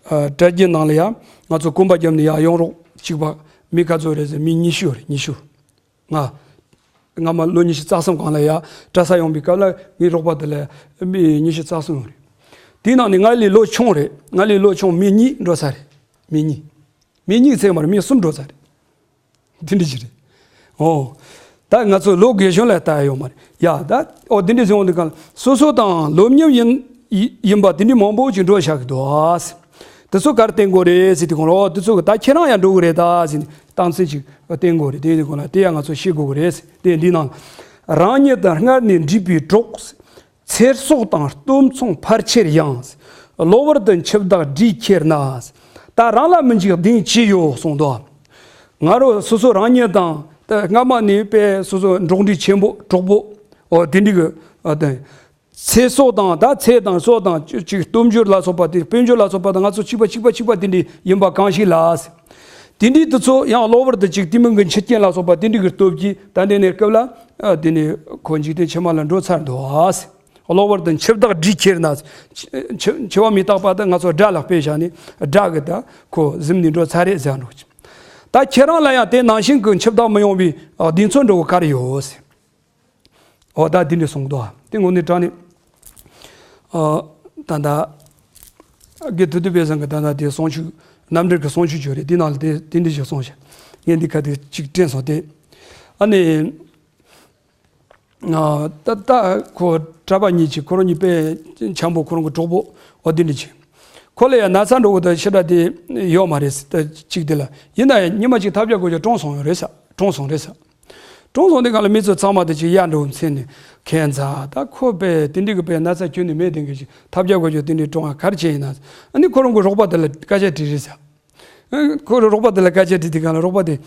གྲྭ་རྒྱུན་ནང་ལ་ཡང་ང་ཚོ་གོམ་པ་བརྒྱབ་ནས་ཡར་ཡོང་རོགས་གཅིག་པ་མི་ག་ཚོད་རེད་ཟེར། མི་ཉི་ཤུ་རེད། ཉི་ཤུ། ང་སྔ་མ་ལོ་ཉི་ཤུ་རྩ་གསུམ་གང་ལ་ཡ་གྲྭ་ས་ཡོང་པའི་སྐབས་ལ་ངའི་རོགས་པ་དེ་ལ་མི་ཉི་ཤུ་རྩ་གསུམ་ཡོང་རེད། དེའི་ནང་ནས་ང་ལས་ལོ་ཆུང་རེད། ང་ལས་ལོ་ཆུང་མི་གཉིས་འགྲོ་ཚར་རེད། མི་གཉིས། མི་གཉིས་ཚད་མ་རེད། མི་གསུམ་འགྲོ་ཚར་རེད། དེ་འདྲ་ཞིག་རེད། ཨོ། ད་ང་ཚོ་ལོ་རྒས་གཞོན་ལ་ལྟ་ཡ་ཡོད་མ་རེད་ཡ། ད་ཨོ་དེ་འདྲ་ཟེར་འོང་དུས་གང་སོ་སོ་དང་སློབ་མཉམ་ཡིན་ཡིན་པ་དེ་འདྲ་མང་པོ་ཅིག་འགྲོ་བཞག་གི་འདུག་ཨ། དེ་ཚོ་གར་བསྟན་དགོས་རེད་ཟེར་དུས་གང་རོ། དེ་ཚོ་གི་ད་ཁྱེད་རང་ཡང་འགྲོ་གི་རེད་ད་ཟེར་ནས་རྟགས་མཚན་ཅིག་བསྟན་དགོས་རེད། དེ་ཡིན་དུས་གང་ལ་དེ་ཡང་ང་ཚོ་ཤེས་དགོས་གི་རེད། དེ་འདི་ནང་རང་ཉིད་དང་སྔར་ནས་འདྲིས་པའི་གྲོགས། ཚེ་སྲོག་དང་སྟོབས་མཚུངས་ཕལ་ཆེར་ཡང་། གློ་བུར་དུ་འཆི་བདག་སྒྲས་ཁྱེར་ན། ད་རང་ལ་མི་འཇིགས་གདེང་ཅི་ཡོད་གསུངས་འདུག་ང་རོ་སོ་སོ་རང་ཉིད་དང་ད་སྔ་མ་ནས་པའི་སོ་སོ་འགྲོགས་འདྲིས་ཆེན་པོ་གྲོགས་པོ་ཨོ་དེ་འདྲི་གི་ཨ་དེ། ཚེ་སྲོག་དང་ད་ཚེ་དང་སྲོག་དང་ཅིག་སྟོབས་འབྱོར་ལ་སོགས་པ་དེ་དཔལ་འབྱོར་ལ་སོགས་པ་དང་ང་ཚོ་གཅིག་པ་གཅིག་པ་གཅིག་པ་དེ་འདྲི་ཡིན་པ་གང་ཞིག་ལ། དེ་འདྲི་དེ་ཚོ་ཡང་གློ་བུར་དུ་ཅིག་དེ་མིན་གྱི་འཆི་རྐྱེན་ལ་སོགས་པ་དེ་འདྲི་གི་སྟོབས་ཀྱིས་ད་འདི་ནས་སྐབས་ལ་ཨ་དེ་ནས་ཁོ་འཇིག་རྟེན་ཕྱི་མ་ལ་འགྲོ་ཚར་འདུག་ཨ། གློ་བུར་དུ་འཆི་བདག་སྒྲས་ཁྱེར་ན། འཆི་འཆི་བ་མི་རྟག་པ་དེ་ང་ཚོ་དགྲ་ལ་དཔེ་བཞག་ནས་དགྲ་གི་ད་ཁོ་གཟིམ་ནས་འགྲོ་ཚར་རེད་ཟེར་འགྲོ། ད་ཁྱེད་རང་ལ་ཡང་དེ་ནང་བཞིན་གྱི་འཆི་བདག་མི་ཡོང་བའི་གདེང་ཚོད་འགྲོ་གི་ག་རེ་ཡོད་ཟེར། འོ་ད་འདི་འདྲ་གསུངས་འདུག་དེ་དངོས་གནས་དྲང་གནས། ཨ་ད་ལྟ་དགེ་ཐུབ་བསྟན་པའི་བཟང་གི་ད་ལྟ་དེ་གསུང་ཆོས་རྣམ་འགྲེལ་གྱི་གསུང་ཆོས་བརྗོད་རེད། དེ་ནང་ལ་དེ་དེ་འདྲ་ཞིག་གསུངས་ཤག་ངས་འདི་ཁ་དེ་གཅིག་དྲན་སོང་སྟེ། ཨ་ནི། ད་ལྟ་ཁོ་གྲྭ་པ་གཉིས་ཀྱིས་ཁོ་རང་གཉིས་དཔེ་འཆམ་པོ་ཁོ་རང་གི་གྲོགས་པོ་འོ་དེ་འདྲ་ཅིག་ཁོ་ལ་ཡང་ན་ཚ་འགྲོ་གི་ད་ཕྱི་དྲག་དེ་ཡོད་མ་རེད་ད་གཅིག་དེ་ལ་ཡིན་ན་ཡང་ཉི་མ་གཅིག་ཐབས་བརྒྱ་དགོས་ཀྱང་གྲོངས་སོང་ཡོད་རེད་ས་གྲོངས་སོང་རེད་ས། གྲོངས་སོང་དེ་གང་ལ་མི་ཚོ་ཚང་མ་དེ་ཅིག་གཡའ་འགྲོ་མཚན་ནས་ཁྱད་མཚར་ད་ཁོ་དཔེ་དེ་འདྲ་གི་དཔེ་ན་ཚ་ཁྱོན་ནས་མེད་དེ་འགའ་ཞིག་ཐབས་བརྒྱ་དགོས་ཀྱང་དེ་འདྲ་གྲོངས་ཡ་ག་རེ་བྱས་ཡིན་ན་ཨ་ནི་ཁོ་རང་གི་རོགས་པ་དེ་ལ་སྐད་ཆ་དྲིས་རེད་ས། ཁོ་རང་རོགས་པ་དེ་ལ་སྐད་ཆ་དྲིས་དུས་གང་ལ་རོགས་པ་དེ།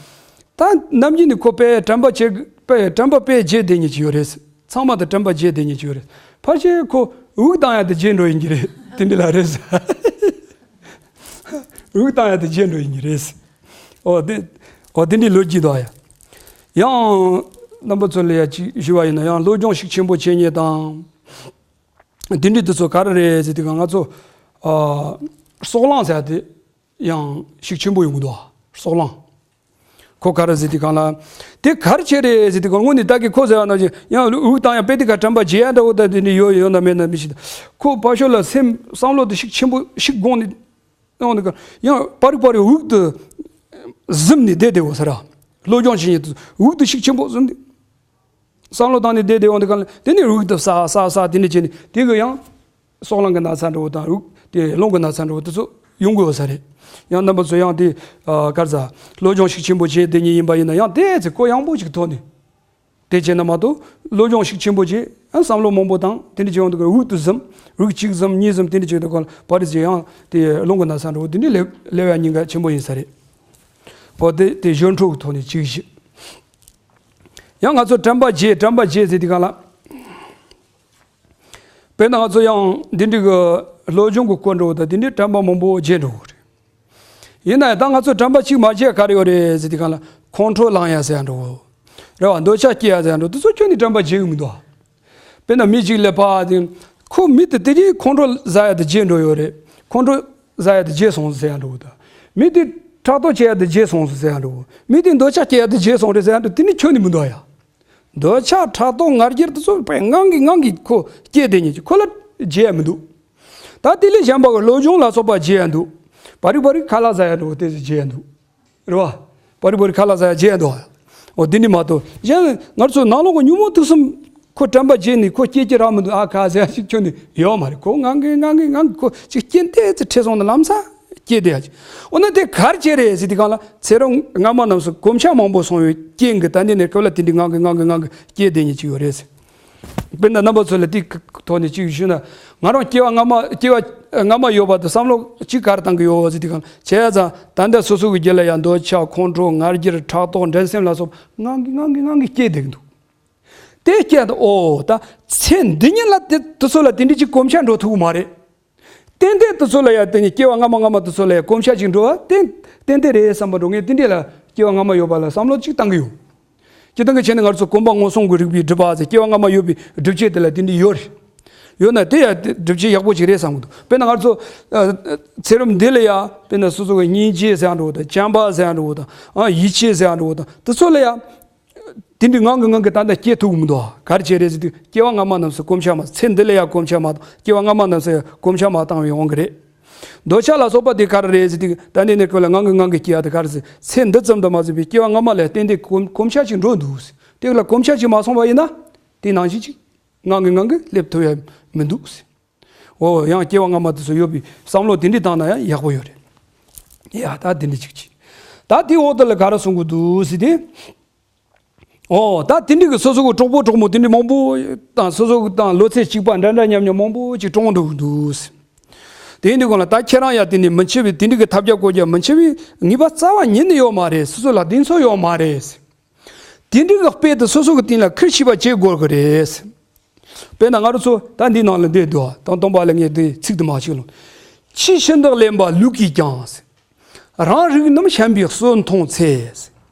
ད་ནམ་རྒྱུན་ནས་ཁོ་དཔེ་དྲན་པ་བྱེད་དཔེ་དྲན་པ་དཔེ་བརྗེད་བསྡད་མཁན་ཅིག་ཡོད་རེད། ཚང་མ་དང་དྲན་པ་བརྗེད་བསྡད་མཁན་ཅིག་ཡོད་རེད། ཕལ་ཆེར་ཁོ་དབུགས་བཏང་ཡ་དེ་བརྗེད་འགྲོ་ཡིན་གྱི་རེད། དེ་འདྲ་ལ་རེད་ཟེར། དབུགས་བཏང་ཡ་དེ་བརྗེད་འགྲོ་ཡིན་གྱི་རེད་ཟེར། ཨོ་དེ་ཨོ་དེ་འདྲའི་ལོ་རྒྱུས་འདུག་ཡ། ཡང་རྣམ་པ་ཚོ་ལ་ཡ་ཅིག་ཞུ་བ་ཡིན་ན་ཡང་སློབ་སྦྱོང་ཤུགས་ཆེན་པོ་བྱེད་མཁན་དང་། དེ་འདྲའི་དེ་ཚོ་ག་རེ་རེད་ཟེར་དུས་གང་ང་ཚོ་ཨ་སྲོག་ལངས་ཟེར་ཡ་དེ། ཡང་ཤུགས་ཆེན་པོ་ཡོང་གི་འདུག་སྲོག་ལངས། ཁོ་ག་རེ་ཟེར་དུས་གང་ལ། དེ་ག་རེ་བྱས་རེད་ཟེར་དུས་གང་དངོས་གནས་བདག་གིས་ཁོ་ཟེར་བ་ནང་བཞིན་ཡང་དབུགས་བཏང་ཡང་དཔེ་དེ་ག་དྲན་པ་བརྗེད་ཡ་འདྲ་བོ་ད་དེ་འདྲ་ཡོད་ཡོད་ན་མེད་ན་མི་ཤེས། ཁོ་ཕར་ཕྱོགས་ལ་སེམས་བསམ་བློ་དེ་ཤུགས་ཆེན་པོ་ཤུགས་དགོངས་ནས་གནང་ནས་ཡང་པར་རིག་པར་རིག་དབུགས་དེ་གཟིམ་ནས་བསྡད་བསྡད་འོ་ཟེར་ར། སློབ་སྦྱོང་བྱེད་ཉིན་དུ་དབུགས་དེ་ཤུགས་ཆེན་པོ་གཟིམ་ནས། བསམ་བློ་བཏང་ནས་བསྡད་བསྡད་འོང་དུས་གང་ལ་དེ་ནས་དབུགས་དེ་ས་ས་ས་དེ་ནས་བྱས་ནས་དེ་གི་ཡང་། སྲོག་ལངས་ཀྱི་ན་ཚ་འདྲ་བོ་དང་དབུགས་དེ་རླུང་གི་ན་ཚ་འདྲ་བོ་དེ་ཚོ་ཡོང་དགོས་ས་རེད། ཡང་རྣམ་པ་ཚོ་ཡང་དེ་ག་རེ་ཟ་སློབ་སྦྱོང་ཤུགས་ཆེན་པོ་བྱས་དེ་ཉིད་ཡིན་པ་ཡིན་ན་ཡང་དེ་ཚེ་གུ་ཡངས་པོ་ཞིག་ཐོག་ནས་དེ་བྱས་ན་མ་གཏོགས་སློབ་སྦྱོང་ཤུགས་ཆེན་པོ་བྱས་ཡང་བསམ་བློ་མང་པོ་བཏང་དེ་འདྲ་བྱས་ཡོང་དུས་དབུགས་དེ་ཟིན་དབུགས་གཅིག་ཟིན་གཉིས་ཟིན་དེ་འདྲ་བྱས་དུས་གང་ལ་བར་དུ་ཡང་དེ་རླུང་གི་ན་ཚ་འདྲ་བོ་དེ་འདྲ་སླེབས་སླེབས་ཡ་ཉེན་ཁ་ཆེན་པོ་ཡིན་ས་རེད། འོ་དེ་དེ་གཞོན་ཕྲུག་གི་ཐོག་ནས་གཅིག་བཞི། ཡང་ང་ཚོ་དྲན་པ་བརྗེད་དྲན་པ་བརྗེད་ཟེར་དུས་གང་ལ། དཔེར་ན་ང་ཚོ་ཡང་འདི་འདྲའི་གི་སློབ་སྦྱོང་གི་སྐོར་འགྲོ་བ་དང་འདི་འདྲའི་དྲན་པ་མང་པོ་བརྗེད་འགྲོ་གི་རེད། ཡིན་ན་ཡང་ད་ང་ཚོ་དྲན་པ་གཅིག་མ་བརྗེད་ག་རེ་ཡོད་རེད་ཟེར་དུས་གང་ལ། ཁོང་ཁྲོ་ལངས་ཡ་ཟེར་ཡ་འགྲོ། རེད་བ། འདོད་ཆགས་སྐྱེ་ཡ་ཟེར་ཡ་འགྲོ། དེ་ཚོ་ཁྱོན་ནས་དྲན་པ་བརྗེད་གི་མི་འདུག་དཔེར་ན་མི་གཅིག་ལ་ཕར་དེ། ཁོ་མི་དེ་དེ་རིང་ཁོང་ཁྲོ་ཟ་ཡ་དེ་བརྗེད་འགྲོ་ཡོད་རེད། ཁོང་ཁྲོ་ཟ་ཡ་དེ་བརྗེད་སོང་ཟེར་ཡ་འགྲོ་གི་འདུག་མི་དེ་ཕྲག་དོག་བྱེད་ཡ་དེ་བརྗེད་སོང་ཟེར་ཡ་འགྲོ། མི་དེ་འདོད་ཆགས་སྐྱེ་ཡ་དེ་བརྗེད་སོང་རེད་ཟེར་ཡ་འགྲོ། དེ་ནི་ཁྱོན་ནས་མི་འདུག་ཡ། འདོད་ཆགས་ཕྲག་དོག་ང་རྒྱལ་དེ་ཚོ་དཔེ་ངང་གིས་ངང་གིས་ཁོ་སྐྱེ་བསྡད་ཉེན་གྱི་ཁོ་ལ་བརྗེད་ཡ་མི་འདུག་ད་དེ་ལས་གཞན་པ་གི་བློ་སྦྱོང་ལ་སོགས་པ་བརྗེད་ཡ་འདུག་བ་རི་བ་རི་ཁ་ལག་ཟ་ཡ་འགྲོ་དེ་ཚོ་བརྗེད་ཡ་འདུག་རེད་བ། བ་རི་བ་རི་ཁ་ལག་ཟ་ཡ་བརྗེད་ཡ་འདུག་འོ་དེ་འདྲ་མ་གཏོགས་གཞན་ང་ཚོ་ནང་ལོགས་གི་ཉོན་མོངས་དུག་གསུམ་ཁོ་དྲན་པ་བརྗེད་ནས་ཁོ་སྐྱེ་སྐྱེ་རག་མི་འདུག་ཨ་ཁ་ཟེར་ཡ་ཞིག་ཁྱོན་ནས་ཡོད་མ་རེད། ཁོ་ངང་གིས་ངང་གིས་ངང་གིས་ཁོ་ཅིག་རྐྱེན་ཏོག་ཙམ་འཕྲད་སོང་ན་ལམ་སང་སྐྱེ་བསྡད་ཡ་ཅིག་འོ་ན་དེ་ག་རེ་བྱས་རེད་ཟེར་དུས་སྒང་ལ་ཚེ་རབས་སྔ་མ་རྣམས་སུ་གོམས་ཤགས་མང་པོ་སོང་བའི་རྐྱེན་གྱིས་ད་འདི་ནས་སྐབས་ལ་དེ་འདྲའི་ངང་གིས་ངང་གིས་ངང་གིས་སྐྱེ་བསྡད་ཉེན་ཅིག་ཡོད་རེད་ཟེར། དཔེར་ན་རྣམ་པ་ཚོ་ལ་དེའི་ཐོག་ནས་གཅིག་ཞུས་ན། ང་རང་སྐྱེ་བ་སྔ་མ་སྐྱེ་བ་སྔ་མ་ཡོད་པ་དང་བསམ་བློ་གཅིག་ག་རེ་བཏང་གི་ཡོད་ཟེར་དུས་སྒང་ལ་བྱས་ཙང་ད་ལྟ་སོ་སོ་གི་རྒྱུད་ལ་ཡང་འདོད་ཆགས་ཁོང་ཁྲོ་ང་རྒྱལ་ཕྲག་དོག་འགྲན་སེམས་ལ་སོགས་ངང་གིས་ངང་གིས་ངང་གིས་སྐྱེ་བསྡད་ཀྱི་འདུག་དེ་སྐྱེ་དང་ཨོ་ད་ཚེ་འདི་ཉིད་ལ་དེ་དེ་ཚོ་ལ་དེ་འདྲ་ཅིག་གོམས་ཤགས་འགྲོ་ཐུབ་ཀྱི་མ་རེད། ཏན་ཏན་དེ་ཚོ་ལ་ཡང་དེ་ནི་སྐྱེ་བ་སྔ་མ་སྔ་མ་དེ་ཚོ་ལ་ཡང་གོམས་ཤགས་ཅིག་འགྲོ་བ་ཏན་ཏན་ཏན་རེད་བསམ་པ་འགྲོ་ངས་དེ་འདྲས་ལ་སྐྱེ་བ་སྔ་མ་ཡོད་པ་ལ་བསམ་བློ་ཅིག་བཏང་གི་ཡོད། སྤྱིར་བཏང་གི་བྱས་ནས་ང་ཚོ་གོམས་པ་སྔོན་སོང་གི་རིག་པའི་སྒྲིབ་པ་ཟེར་སྐྱེ་བ་སྔ་མ་ཡོད་པའི་སྒྲིབ་བྱེད་དེ་ལ་དེ་འདྲས་ཡོད་རེད། ཡོད་ན་དེ་ཡང་དེ་སྒྲིབ་བྱེད་ཡག་པོ་ཅིག་རེད་བསམ་གི་འདུག་དཔེར་ན་ང་ཚོ་ཨ་ཚེ་རབས་འདི་ལ་ཡང་དཔེར་ན་སོ་སོ་གི་སྙིང་རྗེ་ཟེར་ཡང་འགྲོ་དང་བྱམས་པ་ཟེར་ཡང་འགྲོ་དང་ཨ་ཡིད་ཆེས་ཟེར་ཡང་འགྲོ་དང་དེ་ཚོ་ལ་ཡང་དེ་འདྲའི་ངང་གིས་ངང་གིས་ད་ལྟ་སྐྱེ་ཐུབ་ཀྱི་མི་འདུག་ག་རེ་བྱས་རེད་ཟེར་དུས་སྐྱེ་བ་སྔ་མ་རྣམས་སུ་གོམས་ཤགས་མ་ཚེ་འདི་ལ་ཡང་གོམས་ཤགས་མ་དང་སྐྱེ་བ་སྔ་མ་རྣམས་སུ་ཡང་གོམས་ཤགས་མ་བཏང་བའི་དབང་གིས་རེད། འདོད་ཆགས་ལ་སོགས་པ་དེ་ག་རེ་རེད་ཟེར་དུས་ད་ནི་ནི་ཁོ་ལ་ངང་གིས་ངང་གིས་སྐྱེ་ཡ་དེ་ག་རེ་ཟེར་ཚེ་འདི་ཙམ་དུ་མ་ཟད་པའི་སྐྱེ་བ་སྔ་མ་ལ་ཏན་ཏན་གོམས་གོམས་ཤགས་ཅིག་འགྲོ་འདུག་ཟེར། དེ་ལ་གོམས་ཤགས་ཅིག་མ་སོང་བ་ཡིན་ན་དེ་ནང་བཞིན་ཅིག་ངང་གིས་ངང་གིས་སླེབས་ཐུབ་ཡ་མི་འདུག་ཟེར། འོ་ཡང་སྐྱེ་བ་སྔ་མ་དེ་ཚོ་ཡོད་པའི་བསམ་བློ་དེ་འདྲ་བཏང་ན་ཡང་ཡག་པོ་ཡོད་རེད། ཡ་ད་དེ་འདྲ་ཅིག་ཅིག་ད་དེའི་འོག་དེ་ལ་ག་རེ་གསུང་གི་འདུག་ཟེར་ཏེ། ཨོ་ད་དེ་འདྲ་གི་སོ་སོ་གི་གྲོགས་པོ་གྲོགས་མོ་དེ་འདྲ་མང་པོ་དང་སོ་སོ་གི་དང་ལོ་ཚད་གཅིག་པ་འདྲ་འདྲ་མཉམ་མཉམ་མང་པོ་ཅིག་གྲོངས་འགྲོ་གི་འདུག་ཟེར། དེ་འདྲ་གོང་ལ་ད་ཁྱེད་རང་ཡང་དེ་འདྲ་མི་འཆི་བའི་དེ་འདྲ་གི་ཐབས་བརྒྱ་བཀོལ་རྒྱ་མི་འཆི་བའི་ངེས་པ་རྩ་བ་ཉིད་ནས་ཡོད་མ་རེད། སོ་སོ་ལ་གདེང་ཚོད་ཡོད་མ་རེད་ཟེར། དེ་འདྲ་གི་དཔེ་དེ་སོ་སོ་གི་སྟེང་ལ་ཁུར་ཤེས་པ་བྱེད་དགོས་གི་རེད་ཟེར། དཔེར་ན་ང་རང་ཚོ་ད་འདི་ནང་ལ་འདི་འདུག་ད་སྟོན་པ་ལ་ངས་འདི་ཚིག་དུ་མ་ཞིག་ལོ། ཕྱི་ཞི་འདག་གླེན་པ་ལུག་གིས་ཀྱང་། རང་རིག་རྣམ་ཤན་པའི་སྲོལ་མཐོང་ཚེ།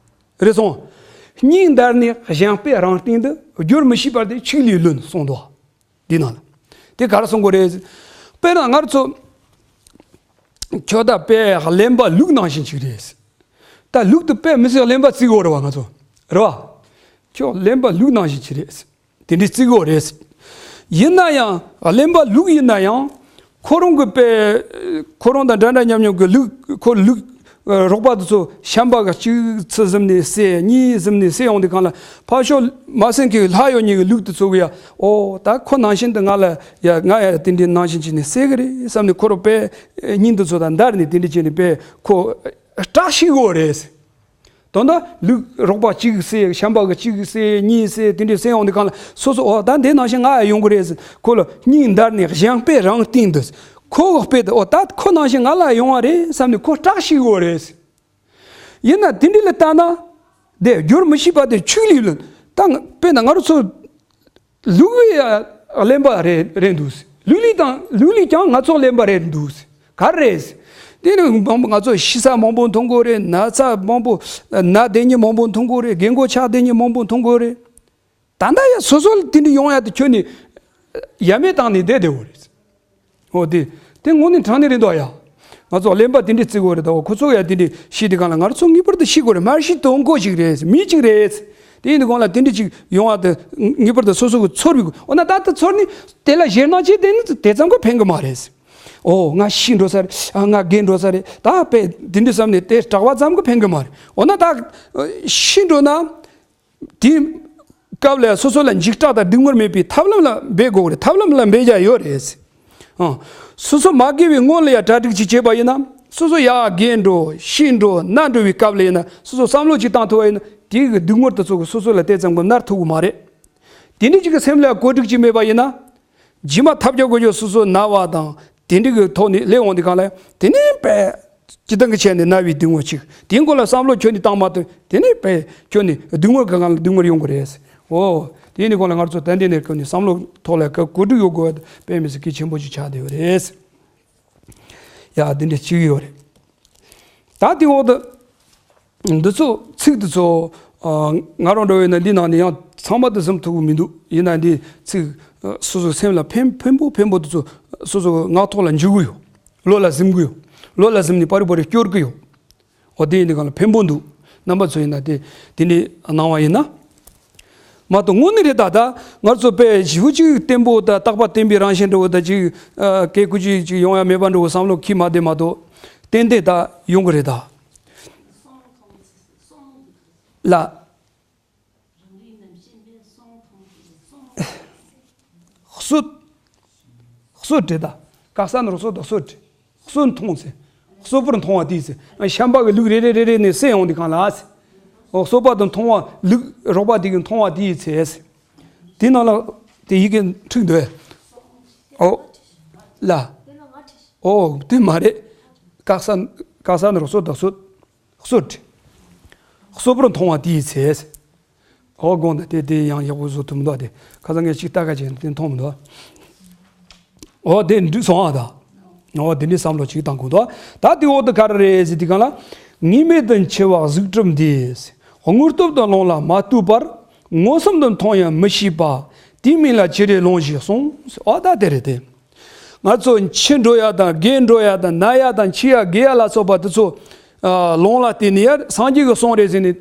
རེད་སོང་། སྙིང་འདར་ནས་གཞན་དཔེ་རང་སྟེང་དུ། བསྒྱུར་མི་ཤེས་པར་དེ་ཆིག་ལས་ལོན་གསུངས་འདུག་འདི་ནང་ལ། དེ་ག་རེ་གསུང་དགོས་རེད། དཔེར་ན་ང་རང་ཚོ། ཁྱོད་ད་དཔེ་གླེན་པ་ལུག་ནང་བཞིན་ཅིག་རེད། ད་ལུག་ཏུ་དཔེ་མི་སྲིད་གླེན་པ་བརྩི་དགོས་རེད་བ་ང་ཚོ། རེད་བ། ཁྱོད་གླེན་པ་ལུག་ནང་བཞིན་ཅིག་རེད། དེ་འདྲའི་བརྩི་དགོས་རེད། ཡིན་ན་ཡང་གླེན་པ་ལུག་ཡིན་ན་ཡང་། ཁོ་རང་གི་དཔེ། ཁོ་རང་དང་འདྲ་འདྲ་མཉམ་མཉམ་གི་ལུག་ཁོ་ལུག་རོགས་པ་དེ་ཚོ་བྱམས་པ་གི་གཅིག་ཚུར་ཟིམ་ནས་བསད་གཉིས་ཟིམ་ནས་བསད་ཡོང་དུས་སྒང་ལ་ཕར་ཕྱོགས་མ་སེམས་ཀྱི་ལྷག་ཡོད་ཉིད་ཀྱི་ལུག་དེ་ཚོ་གི་ཡ་ཨོ་ད་ཁོ་ནང་བཞིན་དུ་ང་ལ་ཡ་ང་ཡ་དེ་འདྲའི་ནང་བཞིན་བྱས་ནས་བསད་གི་རེད་བསམ་ནས་ཁོ་རང་དཔེ་སྙིང་དེ་ཚོ་དང་འདར་ནས་དེ་འདྲ་བྱས་ནས་དཔེ་ཁོ་སྐྲག་ཤི་དགོས་རེད། དོན་དག་ལུག་རོགས་པ་གཅིག་བསད་བྱམས་པ་གི་གཅིག་བསད་གཉིས་བསད་དེ་འདྲའི་བསད་ཡོང་དུས་སྒང་ལ་སོ་སོ་ཨོ་ད་འདི་ནང་བཞིན་ང་ཡ་ཡོང་གི་རེད་ཟེར་ཁོ་ལ་སྙིང་འདར་ནས་གཞན་དཔེ་རང་སྟེང་དུ་ཁོ་གི་དཔེ་དེ་ཨོ་ད་ཁོ་ནང་བཞིན་ང་ལ་ཡོང་བ་རེད་བསམ་ནས་ཁོ་སྐྲག་ཤི་དགོས་རེད། ཡིན་ན་དེ་འདྲ་ལ་ལྟ་ན་དེ་བསྒྱུར་མི་ཤེས་པ་དེ་ཆིག་ལས་ལོན་ད་དཔེར་ན་ང་རང་ཚོ། ལུག་གི་གླེན་པ་རེད་རེད་འདུག་ལུག་ལུག་ལུག་ལུག་ཀྱང་ང་ཚོ་གླེན་པ་རེད་འདུག་ག་རེ་རེད། དེ་ནི་མང་པོ་ང་ཚོ་ཤི་ས་མང་པོ་མཐོང་གི་རེད། ན་ཚ་མང་པོ་ན་བསྡད་མཁན་མང་པོ་མཐོང་གི་རེད། རྒན་གོག་ཆགས་བསྡད་མཁན་མང་པོ་མཐོང་གི་རེད། ད་ལྟ་ཡ་སོ་སོ་ལ་དེ་འདྲ་ཡོང་ཡ་དེ་ཁྱོན་ནས་ཡ་མེད་བཏང་ནས་བསྡད་བསྡད་འོ་རེད། འོ་དེ། དེ་དངོས་གནས་དྲང་གནས་རེད་འདུག་ཡ། ང་ཚོ་གླེན་པ་དེ་འདྲས་བརྩི་དགོས་རེད་དོ། ཁོ་ཚོ་ཡ་དེ་འདྲས་ཤི་དུས་སྒང་ལ་ང་ཚོ་ངེས་པར་དུ་ཤི་དགོས་རེད། མར་ཤི་དོན་གོ་ཞིག་རེད། མི་གཅིག་རེད། དེ་ཡིན་དུས་སྒང་ལ་དེ་འདྲས་ཅིག་ཡོང་བ་དེ་ངེས་པར་དུ་སོ་སོ་གི་ཚོར་བའི་འོ་ན་ད་ལྟ་ཚོར་ནི་དེ་ལ་ཞེད་སྣང་བྱེད་དེ་ནི་དེ་ཙམ་གོ་ཕན་གི་མ་རེད། ཨོ་ང་ཤི་འགྲོ་ས་རེད། ཨ་ང་རྒས་འགྲོ་ས་རེད། ད་དཔེ་དེ་འདྲས་བསམ་ནས་དེ་སྐྲག་པ་ཙམ་གོ་ཕན་གི་མ་རེད། འོ་ན་ད་ཤི་འགྲོ་ན། དེའི་སྐབས་ལ་སོ་སོ་ལ་འཇིགས་སྐྲག་དང་སྡུག་བསྔལ་མེད་པའི་ཐབས་ལམ་ལ་འབད་དགོས་རེད། ཐབས་ལམ་ལ་འབད་རྒྱུ་ཡོད་རེད། ཨང་། སོ་སོ་མ་རྒས་པའི་སྔོན་ལ་ཡང་གྲ་སྒྲིག་ཅིག་བྱས་པ་ཡིན་ན་སོ་སོ་ཡར་རྒས་འགྲོ་ཤི་འགྲོ་ན་འགྲོ་བའི་སྐབས་ལ་ཡིན་ན་སོ་སོ་བསམ་བློ་ཅིག་བཏང་ཐུབ་པ་ཡིན་ན་དེའི་གི་སྡུག་བསྔལ་དེ་ཚོ་གི་སོ་སོ་ལ་དེ་ཙམ་གི་མནར་ཐུབ་གི་མ་རེད། དེ་འདྲ་ཅིག་གི་སེམས་ལ་བཀོད་སྒྲིག་ཅིག་མེད་པ་ཡིན་ན། རྗེས་མ་ཐབས་བརྒྱ་བཀོལ་རྒྱུ་སོ་སོ་ན་བ་དང་དེ་འདྲ་གི་ཐོག་ནས་སླེབས་འོང་དུས་སྒང་ལ་དེ་ནས་དཔེ་སྤྱིར་བཏང་གི་ཆ་ནས་ན་བའི་སྡུག་བསྔལ་ཅིག་དེའི་སྐོར་ལ་བསམ་བློ་ཁྱོན་ནས་བཏང་མ་ཐུབ་དེ་ནས་དཔེ་ཁྱོན་ནས་སྡུག་བསྔལ་གི་སྒང་ལ་སྡུག་བསྔལ་ཡོང་གི་རེད། འོ། དེ་ནས་སྐོར་ལ་ང་ཚོ་ད་འདི་ནས་ཁྱོན་ནས་བསམ་བློ་ཐོག་ལ་ག་གོ་སྒྲིག་ཡོད་དགོས་པ་དཔེ་མི་སྲིད་གལ་ཆེན་པོ་ཅིག་ཆགས་བསྡད་ཡོད་རེད། ཡ་འདི་འདྲ་ཅིག་ཡོད་རེད། ད་དེ་འོག་ཏུ། འདི་ཚོ་ཚིག་འདི་ཚོ་ང་རང་འདྲ་བོ་ཡིན་ན་འདི་ནང་ནས་ཡང་ཚང་མ་དུ་ཟིན་ཐུབ་ཀྱི་མི་འདུག་ཡིན་ན་འདི་ཚིག་སོ་སོའི་སེམས་ལ་ཕན་ཕན་པོ་ཕན་པོ་འདི་ཚོ་སོ་སོའི་ངག་ཐོག་ལ་འཇུག་གི་ཡོད། བློ་ལ་ཟིན་གི་ཡོད། བློ་ལ་ཟིན་ནས་པར་རི་པར་རི་སྐྱོར་གི་ཡོད། འོ་དེ་ཡིན་དུས་གང་ལ་ཕན་པོ་འདུག་རྣམ་པ་ཚོ་ཡིན་ན་དེ་དེ་འདྲའི་གནང་བ་ཡིན་ན། མ་གཏོགས་དངོས་གནས་རེད་ད། ད་ང་ཚོ་དཔེ་ཞེ་པོ་ཅིག་བརྟན་པོ་ད་རྟག་པ་བརྟན་པའི་རང་བཞིན་འདྲ་བོ་ད་ཅིག་ཨ་བཀས་བཀོད་ཅིག་ཅིག་ཡོང་ཡ་མེད་པ་འདྲ་བོ་བསམ་བློ་འཁྱེར་མ་བསྡད་མ་གཏོགས་ཏན་ཏན་ད་ཡོང་གི་རེད་ད། ལ། གསོད། གསོད་བྲིས་ད། ཀ་ས་ན་རོ་གསོད་དང་གསོད་བྲིས། གསོད་མཐོང་ཚེ། གསོད་པོར་མཐོང་བ་དེའི་ཚེ། ཤན་པ་གི་ལུག་རེ་རེ་རེ་རེ་ནས་བསད་ཡོང་དུས་གང་ལ་ཚེ། འོ་གསོད་པ་དང་མཐོང་བ་ལུག་རོགས་པ་དེ་གིས་མཐོང་བ་དེའི་ཚེ། དེ་ནང་ལ་དེ་ཡི་གེ་འཁྲིགས་འདུག་ཨོ། ལ། ཨོ་དེ་མ་རེད། ཀ་ས་ཀ་ས་ན་རོ་གསོད་དང་གསོད། གསོད་བྲིས། གསོད་པོར་མཐོང་བ་དེའི་ཚེ། ཨོ་དགོངས་དག་དེ་དེ་ཡང་ཡག་པོ་བཟོ་ཐུབ་མི་འདུག་དེ་ཁ་སང་ངས་ཅིག་ལྟ་ཁ་བྱས་ནས་དེ་མཐོང་མི་འདུག་ཨོ་དེ་འགྲིག་སོང་ཨ་ད། ཨོ་དེ་འདྲའི་བསམ་བློ་ཅིག་བཏང་དགོས་འདུག་ད་དེ་འོག་ཏུ་ག་རེ་རེད་ཟེར་དུས་གང་ལ། ངེས་མེད་དུ་འཆི་བ་གཟུགས་གྲུབ་འདི། དངོས་སྟོབས་དང་ལོངས་ལ་མ་ལྟོས་པར། མངོན་སུམ་དུ་མཐོང་ཡང་མི་ཤེས་པ། དེའི་མིང་ལ་བྱེད་རིགས་ལོངས་ཞེས་གསུངས། ཨོ་ད་དེ་རེད་དེ། ང་ཚོ་འཆི་འགྲོ་ཡ་དང་རྒས་འགྲོ་ཡ་དང་ན་ཡ་དང་འཆི་ཡ་རྒས་ཡ་ལ་སོགས་པ་དེ་ཚོ་ལོངས་ལ་བརྟེན་ནས་ཡ་སངས་རྒྱས་ཀྱི་གསུང་རེད་ཟེར་ནས།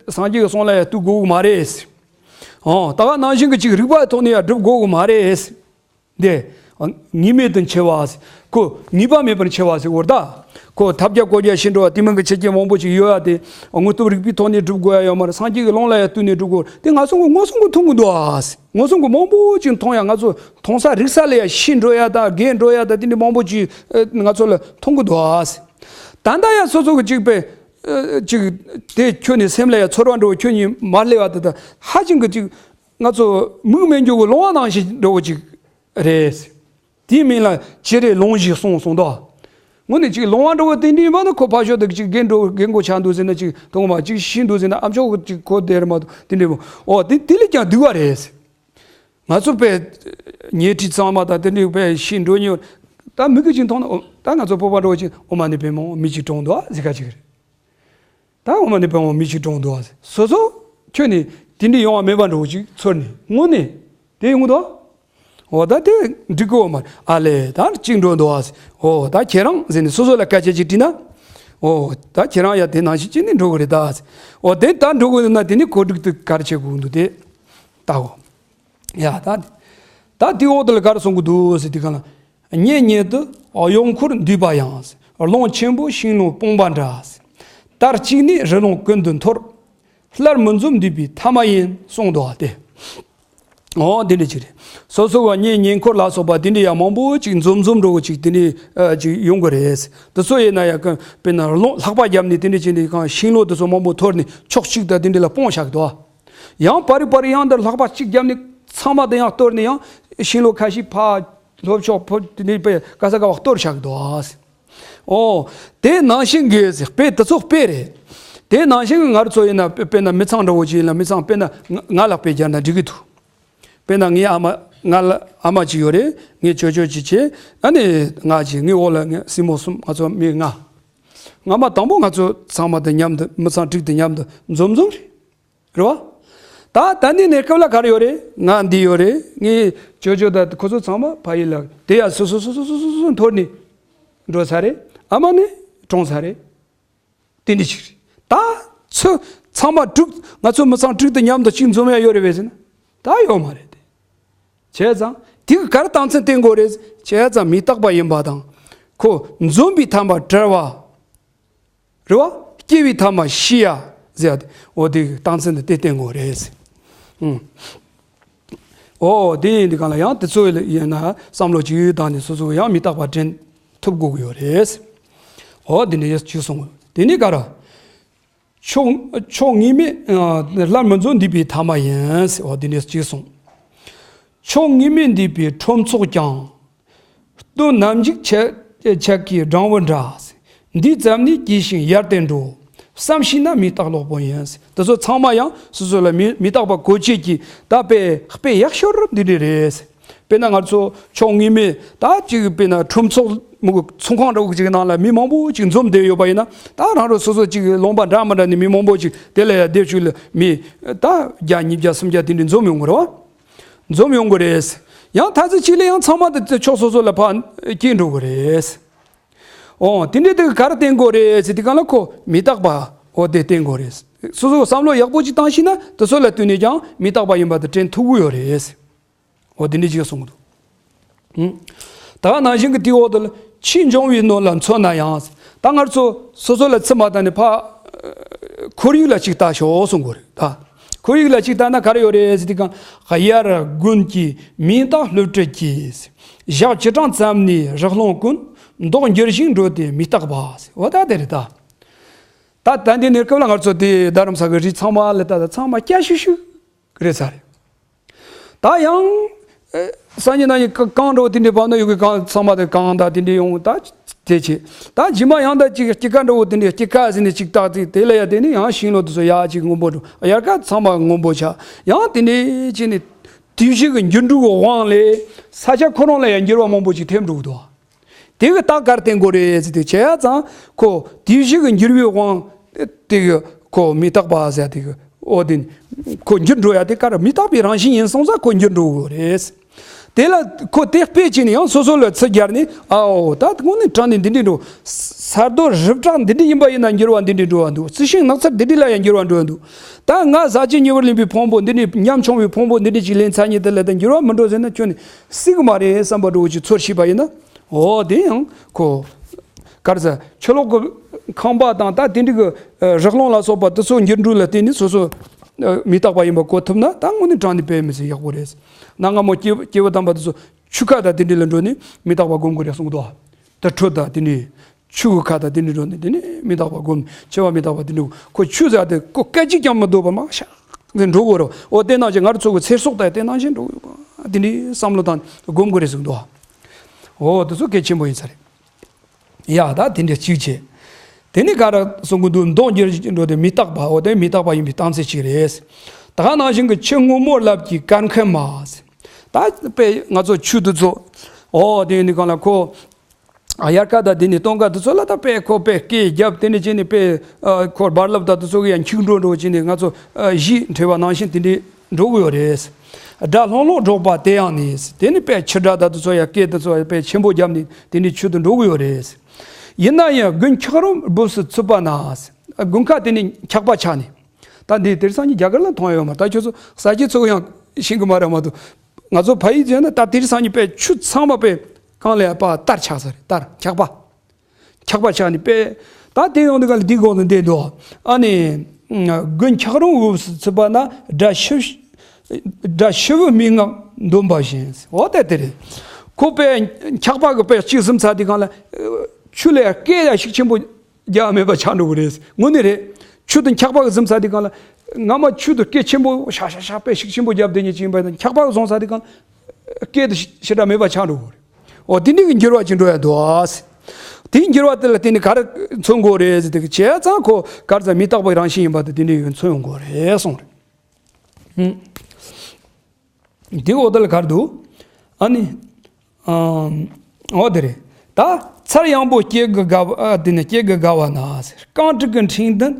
སངས་རྒྱས་ཀྱི་གསུང་ལ་ཡང་ལྟོས་དགོས་ཀྱི་མ་རེད། ཨོ། ད་ག་ནང་བཞིན་གྱི་ཅིག་རིག་པའི་ཐོག་ནས་ཡང་སྒྲུབ་དགོས་ཀྱི་མ་རེད། འདི། ངེས་མེད་དུ་འཆི་བ། ཁོ་ངེས་པ་མེད་པར་འཆི་བ་ཟེར་བར་ད། ཁོ་ཐབས་བརྒྱ་བསྒོམ་བརྒྱ་ཤི་འགྲོ་བ་དེ་མིན་གྱི་ཆ་རྐྱེན་མང་པོ་ཅིག་ཡོད་ཡ་དེ། དངོས་སྟོབས་རིག་པའི་ཐོག་ནས་སྒྲུབ་དགོས་ཡ་ཡོད་མ་རེད། སངས་རྒྱས་ཀྱི་ལུང་ལ་ཡང་ལྟོས་ནས་སྒྲུབ་དགོས། དེ་ང་ཚོ་མངོན་སུམ་གྱིས་མཐོང་གི་འདུག་ཨ། མངོན་སུམ་གྱིས་མང་པོ་ཅིག་མཐོང་ཡ། ང་ཚོ་མཐོང་ས་རིག་ས་ལ་ཡ་ཤི་འགྲོ་ཡ་དང་རྒས་འགྲོ་ཡ་དང་དེ་འདྲ་མང་པོ་ཅིག་ང་ཚོ་ལ་མཐོང་གི་འདུག་ཨ། ད་ལྟ་ཡ་སོ་སོ་གི་ཅིག་པའི། ཨ་ཅིག་དེ་ཁྱོད་ནི་སེམས་ལ་ཡ་ཚོར་བ་འདྲ་བོ་ཁྱོད་ཉིད་མ་སླེབས་པ་དེ་དག་ཧ་ཅང་གི་ཅིག་ང་ཚོ་མིག་མི་འགྱུར་བའི་ལོང་བ་ནང་བཞིན་འདྲ་བོ་ཅིག་རེད། དེའི་མིང་ལ་བྱེད་རིགས་ལོངས་ཞེས་གསུངས་གསུངས་དོ། དངོས་གནས་ཅིག་ལོང་བ་འདྲ་བོ་དེ་འདྲའི་མ་ནི་ཁོ་ཕར་ཞོག་དེ་ཅིག་རྒན་འགྲོ་རྒན་མགོ་ཆགས་འདུག་ཟེར་ན་ཅིག་མཐོང་མ་ཅིག་ཤི་འདུག་ཟེར་ན་ཨ་མཆོག་གི་ཅིག་ཁོ་དེར་མ་གཏོགས་དེ་འདྲའི་མོ། ཨོ་དེ་དེ་ལས་ཀྱང་སྡུག་པ་རེད། ང་ཚོ་པས་ཉལ་ཁྲི་གཙང་མ་དང་དེ་འདྲའི་པས་ཤི་འགྲོ་ཉེ་ད་མི་གི་ཅིག་མཐོང་ན་ཨོ་ད་ང་ཚོ་སྤོབས་པ་འདྲ་བོ་ཅིག་ཨོ་མ་ནི་པས་མོ་མི་ཅིག་གྲོངས་འདུག་ཟེར་ཁ་ཅིག་རེད། ད་འོ་མ་ནི་བུ་མོ་མི་ཞིག་གྲོངས་འདུག་ཟེར། སོ་སོ་ཁྱོད་ནི་དེ་འདྲ་ཡོང་བ་མེད་པ་འདྲ་བོ་ཅིག་ཚོར་ནས་དངོས་གནས་དེ་ཡོང་འདུག་འོ་ད་དེ་འགྲིག་གི་འོ་མ་རེད། ཨ་ལས་ད་གཅིག་འགྲོ་འདུག་ཟེར། འོ་ད་ཁྱེད་རང་ཟེར་ནས་སོ་སོ་ལ་སྐད་ཆ་ཅིག་དྲིས་ན། འོ་ད་ཁྱེད་རང་ཡ་དེ་ནང་བཞིན་ཅི་ནས་འགྲོ་གི་རེད་ད་ཟེར། འོ་དེ་ད་འགྲོ་གི་འདུག་ན་དེ་ནི་གོ་སྒྲིག་དེ་ག་རེ་བྱེད་དགོས་འདུག་དེ་ལྟ་འོ། ཡ་ད་ད་དེ་འོག་དེ་ལ་ག་རེ་གསུང་གི་འདུག་ཟེར་དེ་ག་ལ། གཉེན་ཉེ་དུ་གཡོ་འཁོར་འདུས་པ་ཡང་། རླུང་ཆེན་པོ་ཤིང་ལོ་སྤུངས་པ་འདྲ། དར་གཅིག་ནི་རི་ལུང་ཀུན་ཏུ་འཐོར། སླར་མི་འཛོམས་འདུས་པའི་ཐ་མ་ཡིན་གསུངས་འདུག་སྟེ། འོ་དེ་འདྲ་ཅིག་རེད། སོ་སོ་བ་གཉེན་ཉེ་འཁོར་ལ་སོགས་པ་དེ་འདྲ་ཡང་མང་པོ་ཅིག་འཛོམས་འཛོམས་འགྲོ་བོ་ཅིག་དེ་འདྲ་ཅིག་ཡོང་གི་རེད། དེ་ཚོ་ཡིན་ན་ཡང་དཔེར་ན་རླུང་ལྷགས་པ་བརྒྱབ་ནས་དེ་འདྲ་ཅིག་འདྲ་གང་ཤིང་ལོ་དེ་ཚོ་མང་པོ་འཐོར་ནས་ཕྱོགས་གཅིག་དང་དེ་འདྲ་ལ་སྤུངས་བཞག་འདུག་ཡང་པར་རི་པར་རི་ཡང་དེར་ལྷགས་པ་གཅིག་བརྒྱབ་ནས་ཚང་མ་དེ་ཡང་གཏོར་ནས་ཡང་ཤིང་ལོ་ཁ་ཤས་ཕར་ལྷོ་ཕྱོགས་ཕོ་དེ་ནས་པའི་ག་ས་ག་བ་གཏོར་བཞག་འདུག་ཨོ། དེ་ནང་བཞིན་གྱི་དཔེ་དེ་ཚོ་དཔེ་རེད། དེ་ནང་བཞིན་གྱི་ང་རང་ཚོ་ཡིན་ན་དཔེ་དཔེར་ན་མི་ཚང་འདྲ་བོ་ཅིག་ཡིན་ན་མི་ཚང་དཔེར་ན་ང་ང་ལ་དཔེ་སྦྱར་ན་འགྲིག་གི་འདུག་དཔེར་ན་ངའི་ཨ་མ་ང་ལ་ཨ་མ་ཅིག་ཡོད་རེད། ངའི་ཅོ་ཅོ་ཅིག་བྱས། ཨ་ནི་ང་ཅིག་ངའི་འོག་ལ་ངའི་སྲིང་མོ་གསུམ། ང་ཚོ་མི་ལྔ། སྔ་མ་དང་པོ་ང་ཚོ་ཚང་མ་དང་མཉམ་དུ་མི་ཚང་དྲུག་དང་མཉམ་དུ་འཛོམས་འཛོམས་རེད། རེད་བ། ད་ད་ནི་གནས་སྐབས་ལ་ག་རེ་ཡོད་རེད། ང་འདི་ཡོད་རེད། ངའི་ཅོ་ཅོ་དང་ཁོ་ཚོ་ཚང་མ་ཕ་ཡུལ་ལ་དེ་ཡང་སོ་སོ་སོ་སོ་འཐོར་ནས་འགྲོ་ཚར་རེད། ཨ་མ་ནི་གྲོངས་ཚར་རེད། དེ་འདྲ་ཞིག་རེད། ད་ཚོ་ཚང་མ་དྲུག་ང་ཚོ་མི་ཚང་དྲུག་དང་མཉམ་དུ་གཅིག་འཛོམས་ཡ་ཡོད་རེད་པས་ཟེར་ན། ད་ཡོད་མ་རེད་དེ། བྱས་ཙང་དེ་གི་ག་རེ་རྟགས་མཚན་བསྟན་དགོས་རེད། བྱས་ཙང་མི་རྟག་པ་ཡིན་པ་དང་། ཁོ་འཛོམས་པའི་ཐ་མ་བྲལ་བ། རེད་བ། སྐྱེ་བའི་ཐ་མ་ཤི་ཡ་ཟེར་ཡ་དེ། འོ་དེ་གི་རྟགས་མཚན་དེ་དེ་བསྟན་དགོས་རེད། ཨང་། འོ་དེ་ཡིན་དུས་གང་ལ་ཡང་དེ་ཚོ་ཡིན་ན་བསམ་བློ་ཅིག་བཏང་ནས་སོ་སོ་ཡང་མི་རྟག་པ་དྲན་ཐུབ་དགོས་ཀྱི་ཡོད་རེད། འོ་དེ་འདྲ་ཡོད་ཅིག་གསུངས། དེ་ནས་ག་རེ། ཕྱོགས་ཕྱོགས་ངེས་མེད་སླར་མི་འཛོམས་འདུས་པའི་ཐ་མ་ཡིན། འོ་དེ་འདྲ་ཅིག་གསུངས། ཕྱོགས་ངེས་མེད་འདུས་པའི་ཁྲོམ་ཚོགས་ཀྱང་། སྟོད་ནམ་འཇིགས་ཆད་ཆད་ཀྱི་སྦྲང་བུ་འདྲ། འདིས་ཙམ་ནས་སྐྱེས་ཤིང་ཡར་བརྟན་འགྲོ། བསམ་ཤེས་ན་མི་རྟག་ལོག་པོ་ཡིན། དེ་ཚོ་ཚང་མ་ཡང་སོ་སོ་ལ་མི་མི་རྟག་པ་གོ་བྱེད་ཀྱི་ད་དཔེ་དཔེ་ཡག་ཤོས་འདི་འདྲ་རེད། དཔེར་ན་ང་ཚོ་ཕྱོགས་སྔོན་མའི་ད་ཅིག་དཔེར་ན་ཁྲོམ་ཚོགས་མི་ཚོང་ཁང་འདྲ་བོ་ཅིག་ནང་ལ་མི་མང་པོ་ཅིག་འཛོམས་བསྡད་ཡོད་པ་ཡིན་ན། ད་རང་རང་སོ་སོ་ཅིག་ལུང་པ་འདྲ་མི་འདྲ་ནས་མི་མང་པོ་ཅིག་དེ་ལ་ཡ་དེབ་ཅིག་ལ་མི་ད་བརྒྱ་ཉིས་བརྒྱ་སུམ་བརྒྱ་དེ་འདྲ་འཛོམས་ཡོང་གི་རེད་བ། འཛོམས་ཡོང་གི་རེད། ཡང་ཐ་ཚིག་ཅིག་ལ་ཡང་ཚང་མ་དེ་ཕྱོགས་སོ་སོ་ལ་ཕར་སྐྱེལ་འགྲོ་གི་རེད། འོ་དེ་འདྲའི་དེ་ག་རེ་བསྟན་དགོས་རེད་ཟེར་དུས་སྒང་ལ་ཁོ་མི་རྟག་པ་འོ་དེ་བསྟན་དགོས་རེད། སོ་སོ་བསམ་བློ་ཡག་པོ་ཅིག་བཏང་ཤེས་ན་དེ་ཚོ་ལ་ལྟོས་ནས་ཀྱང་མི་རྟག་པ་ཡིན་པ་དེ་དྲན་ཐུབ་ཀྱི་ཡོད་རེད། འོ་དེ་འདྲ་ཅིག་གསུང་གི་འདུག་ཧུམ། ད་ག་ནང་བཞིན་གྱི་དེའི་འོག་ཏུ་ལ་ཕྱིས་འབྱུང་བའི་སྣོད་ལ་མཚོན་ན་ཡང་། ད་ང་ཚོ་སོ་སོ་ལ་ཚུར་མ་བལྟས་ནས་ཕར་ཁོར་ཡུག་ལ་ཅིག་བལྟ་ཤོག་གསུང་གི་རེད་ད། ཁོར་ཡུག་ལ་ཅིག་བལྟས་ན་ག་རེ་ཡོད་རེད་ཟེར་དུས་སྒང་། དབྱར་དགུན་གྱི་མེ་སྟག་བསླུ་བྲིད་ཀྱིས། ཞག་བཅུ་གྲངས་ཙམ་ནས་རི་ཀླུང་ཀུན། མདོག་འགྱུར་ཞིང་འགྲོ་དེ་མི་རྟག་པ། འོ་ད་དེ་རེད་ད། ད་ད་འདི་ནས་སྐབས་ལ་ང་ཚོ་དེ་རྡ་རམ་ས་གི་རི་ཚང་མ་ལ་ད་ད་ཚང་མ་སྐྱ་ཤིག་ཤིག་རེད་ས་རེད། ད་ཡང་ཨེ་སང་ཉིན་གནངས་ཉིན་ག་གངས་འདྲ་བོ་དེ་འདྲའི་བབས་ན་ཡོད་གི། གངས་ཚང་མ་དེ་གངས་དང་དེ་འདྲའི་ཡོང་ད་དེ་བྱེད། ད་རྗེས་མ་ཡང་ད་ཅིག་སྐྱེད་ཀ་འདྲ་བོ་དེ་འདྲའི་སྐྱེད་ཀ་ཟེར་ནས་ཅིག་བཏགས་ཏེ་དེ་ལ་ཡ་དེ་ནས་ཡང་ཤིང་ལོ་དེ་ཚོ་ཡ་ཅིག་སྔོན་པོ་འགྲོ། དབྱར་ཁ་ཚང་མ་སྔོན་པོ་ཆགས། ཡང་དེ་འདྲའི་བྱས་ནས་དུས་བཞི་གི་འགྱུར་འགྲོས་ཀྱི་དབང་ལས་ས་ཆ་ཁོ་རང་ལ་ཡང་འགྱུར་བ་མང་པོ་ཅིག་ཐེབས་འགྲོ་གི་འདུག་དེ་གི་རྟགས་ག་རེ་བསྟན་དགོས་རེད་ཟེར་དུས་བྱས་ཙང་ཁོ་དུས་བཞི་གི་འགྱུར་བའི་དབང་དེ་གི་ཁོ་མི་རྟག་པ་ཟེར་དེ་གི་འོ་དེ་ཁོ་འགྱུར་འགྲོ་ཡ་དེ་ག་རེ་མི་རྟག་པའི་རང་བཞིན་ཡིན་སོང་ཙང་ཁོ་འགྱུར་འགྲོ་དགོས་རེད། དེ་ལ་ཁོ་དེ་དཔེ་བྱས་ནས་ཡང་སོ་སོ་ལ་ཚུར་སྦྱར་ནས། ཨའོ་ད་དངོས་གནས་དྲང་གནས་འདི་འདྲ་འགྲོ། ས་རྡོ་རི་བྲག་འདི་འདྲ་ཡིན་པ་ཡིན་ན་འགྱུར་བ་འདི་འདྲ་འགྲོ་བ་འདུག་རྩི་ཤིང་ནགས་ཚལ་འདི་འདྲ་ལ་ཡང་འགྱུར་བ་འགྲོ་བ་འདུག་ད་ང་ཟག་བཅས་ཉེ་བར་ལེན་པའི་ཕུང་པོ་འདི་འདྲའི་ཉམ་ཆུང་བའི་ཕུང་པོ་འདི་འདྲ་ཅིག་ལེན་ཚར་ཉིན་དེ་ལ་ད་འགྱུར་བ་མི་འགྲོ་ཟེར་ན་ཁྱོན་ནས་སྲིད་གི་མ་རེད་བསམ་པ་འདྲ་བོ་ཅིག་ཚོར་ཤེས་པ་ཡིན་ན། འོ་དེ་ཡང་ཁོ་ག་རེ་ཟེར། ཆུ་ལོག་གི་ཁང་པ་དང་ད་དེ་འདྲ་གི་རི་ཀླུང་ལ་སོགས་པ་དེ་ཚོ་འགྱུར་འགྲོས་ལ་བརྟེན་ནས་སོ་སོ་མི་རྟག་པ་ཡིན་པ་གོ་ཐུབ་ན་ད་དངོས་གནས་དྲང་གནས་དཔེ་མི་སྲིད་ཡག་པོ་རེད། གནའ་སྔ་མོ་སྐྱེས་སྐྱེས་བུ་དམ་པ་དེ་ཚོ་ཆུ་ཁ་དང་དེ་འདྲ་ལ་འགྲོ་ནས་མི་རྟག་པ་སྒོམ་དགོས་རེད་གསུངས་འདུག་དུར་ཁྲོད་དང་དེ་འདྲ་ཆུ་གི་ཁ་དང་དེ་འདྲ་འགྲོ་ནས་དེ་ནས་མི་རྟག་པ་སྒོམ། འཆི་བ་མི་རྟག་པ་དེ་འདྲ་ཁོ་ཆུ་ཟེར་དེ་ཁོ་སྐད་ཅིག་ཀྱང་མི་སྡོད་པར་མ་ཤག་དེ་འགྲོ་དགོས་རེད། འོ་དེ་ནང་བཞིན་ང་རང་ཚོ་གི་ཚེ་སྲོག་དང་དེ་ནང་བཞིན་འགྲོ་དགོས་པ་དེ་འདྲའི་བསམ་བློ་བཏང་སྒོམ་དགོས་རེད་གསུངས་འདུག་འོ་དེ་ཚོ་གལ་ཆེན་པོ་ཡིན་ས་རེད། ཡ་ད་དེ་འདྲ་གཅིག་བྱས། དེ་ནི་ག་རེ་གསུང་གི་འདུག་མདོག་འགྱུར་འགྲོ་དེ་མི་རྟག་པ། འོ་དེ་མི་རྟག་པ་ཡིན་པའི་རྟགས་མཚན་གཅིག་རེད། ད་ག་ནང་བཞིན་གྱི་ཆུ་སྔོན་མོ་རླབས་ཀྱིས་གར་མཁན་མ། ད་དཔེ་ང་ཚོ་ཆུ་དེ་ཚོ་འོ་དེ་ནི་གང་ལ་ཁོ་དབྱར་ཁ་དང་དེ་ནི་སྟོན་ཁ་དེ་ཚོ་ལ་ད་དཔེ་ཁོ་དཔེ་སྐད་རྒྱབ་དེ་ནི་བྱས་ནས་དཔེ་ཁོ་རྦ་རླབས་དང་དེ་ཚོ་གི་ཡང་འཁྱུག་འགྲོ་འགྲོ་བྱས་ནས་ང་ཚོ་གཞས་འཁྲབ་པ་ནང་བཞིན་དེ་འདྲའི་འགྲོ་གི་ཡོད་རེད། སྒྲ་ལྷུང་ལྷུང་སྒྲོག་པ་དེ་ཡང་ནི། དེ་ནི་དཔེ་ཆུ་སྒྲ་དང་དེ་ཚོ་ཡང་སྐད་དེ་ཚོ་ཡང་དཔེ་ཆེན་པོ་བརྒྱབ་ནས་དེ་ནི་ཆུ་དེ་འགྲོ་གི་ཡོད་རེད། ཡིན་ན་ཡང་དགུན་འཁྱག་རོམ་སྦུབས་སུ་ཚུད་པ་ན། དགུན་ཁ་དེ་ནི་འཁྱག་པ་ཆགས་ནས། ད་འདི་དེང་སང་ཉིན་རྒྱ་གར་ལ་མཐོང་ཡོད་མ་རེད། ད་ཁྱོད་ཚོ་ས་སྐྱེས་ཚོ་ཡང་ཤེས་གི་མ་རེད་མ་གཏོགས། ང་ཚོ་ཕ་ཡུལ་ཟེར་ན་ད་དེང་སང་ཉིན་དཔེ་ཆུ་ཚང་མ་དཔེ་གང་ལ་ཡ་པ་ལྟར་ཆགས་ས་རེད། ལྟར་འཁྱག་པ། འཁྱག་པ་ཆགས་ནས་དཔེ། ད་དེ་ཡོང་དུས་ག་ལ་འདི་དགོངས་ནས་བསྡད་འདུག་ཨ་ནི། དགུན་འཁྱག་རོམ་སྦུབས་སུ་ཚུད་པ་ན། སྒྲ་ཤི། སྒྲ་ཤི་བོའི་སྨྲེ་སྔགས་འདོན་པ་བཞིན། འོ་དེ་དེ་རེད། ཁོ་དཔེ་འཁྱག་པ་གི་དཔེ་གཅིག་ཟིན་ཚར་དུས་གང་ལ། ཆུ་ལ་སྐད་ཡང་ཤུགས་ཆེན་པོ་རྒྱག་མེད་པ་ཆགས་འགྲོ་གི་རེད། དངོས་གནས་རེད། ཆུ་དེ་འཁྱག་པ་གི་ཟིན་ཚར་དུས་གང་ལ། སྔ་མ་ཆུ་དེ་སྐད་ཆེན་པོ་ཤག་ཤག་ཤག་དཔེ་ཤུགས་ཆེན་པོ་རྒྱབ་བསྡད་མཁན་ཅིག་ཡིན་པ་དང་། འཁྱག་པ་གི་སོང་ཚར་དུས་གང་ལ། སྐད་དེ་ཞེ་དྲག་མེད་པ་ཆགས་འགྲོ་གི་རེད། འོ་དེ་འདྲའི་གི་འགྱུར་བ་ཅིག་འགྲོ་ཡ་འདུག་ཨ། དེའི་འགྱུར་བ་དེ་ལ་བརྟེན་ནས་ག་རེ་མཚོན་དགོས་རེད་ཟེར་དུས། བྱས་ཙང་ཁོ་ག་རེ་ཟེར། མི་རྟག་པའི་རང་བཞིན་ཡིན་པ་དེ་དེ་འདྲའི་ཡོད་མཚོན་ཡོང་དགོས་རེད་གསུངས་རེད། ཧུམ། དེ་འོ་དེ་ལ་ག་རེ་འདུག་ཨ་ནི། ཨམ། འོ་དེ་རེད། ད་ཚར་ཡང་པོ་སྐྱེ་དགུ་དགའ་བ། ཨ་དེ་ནི་སྐྱེ་དགུ་དགའ་བ་ན། རྐང་དྲུག་གི་འཕྲེང་བདུན་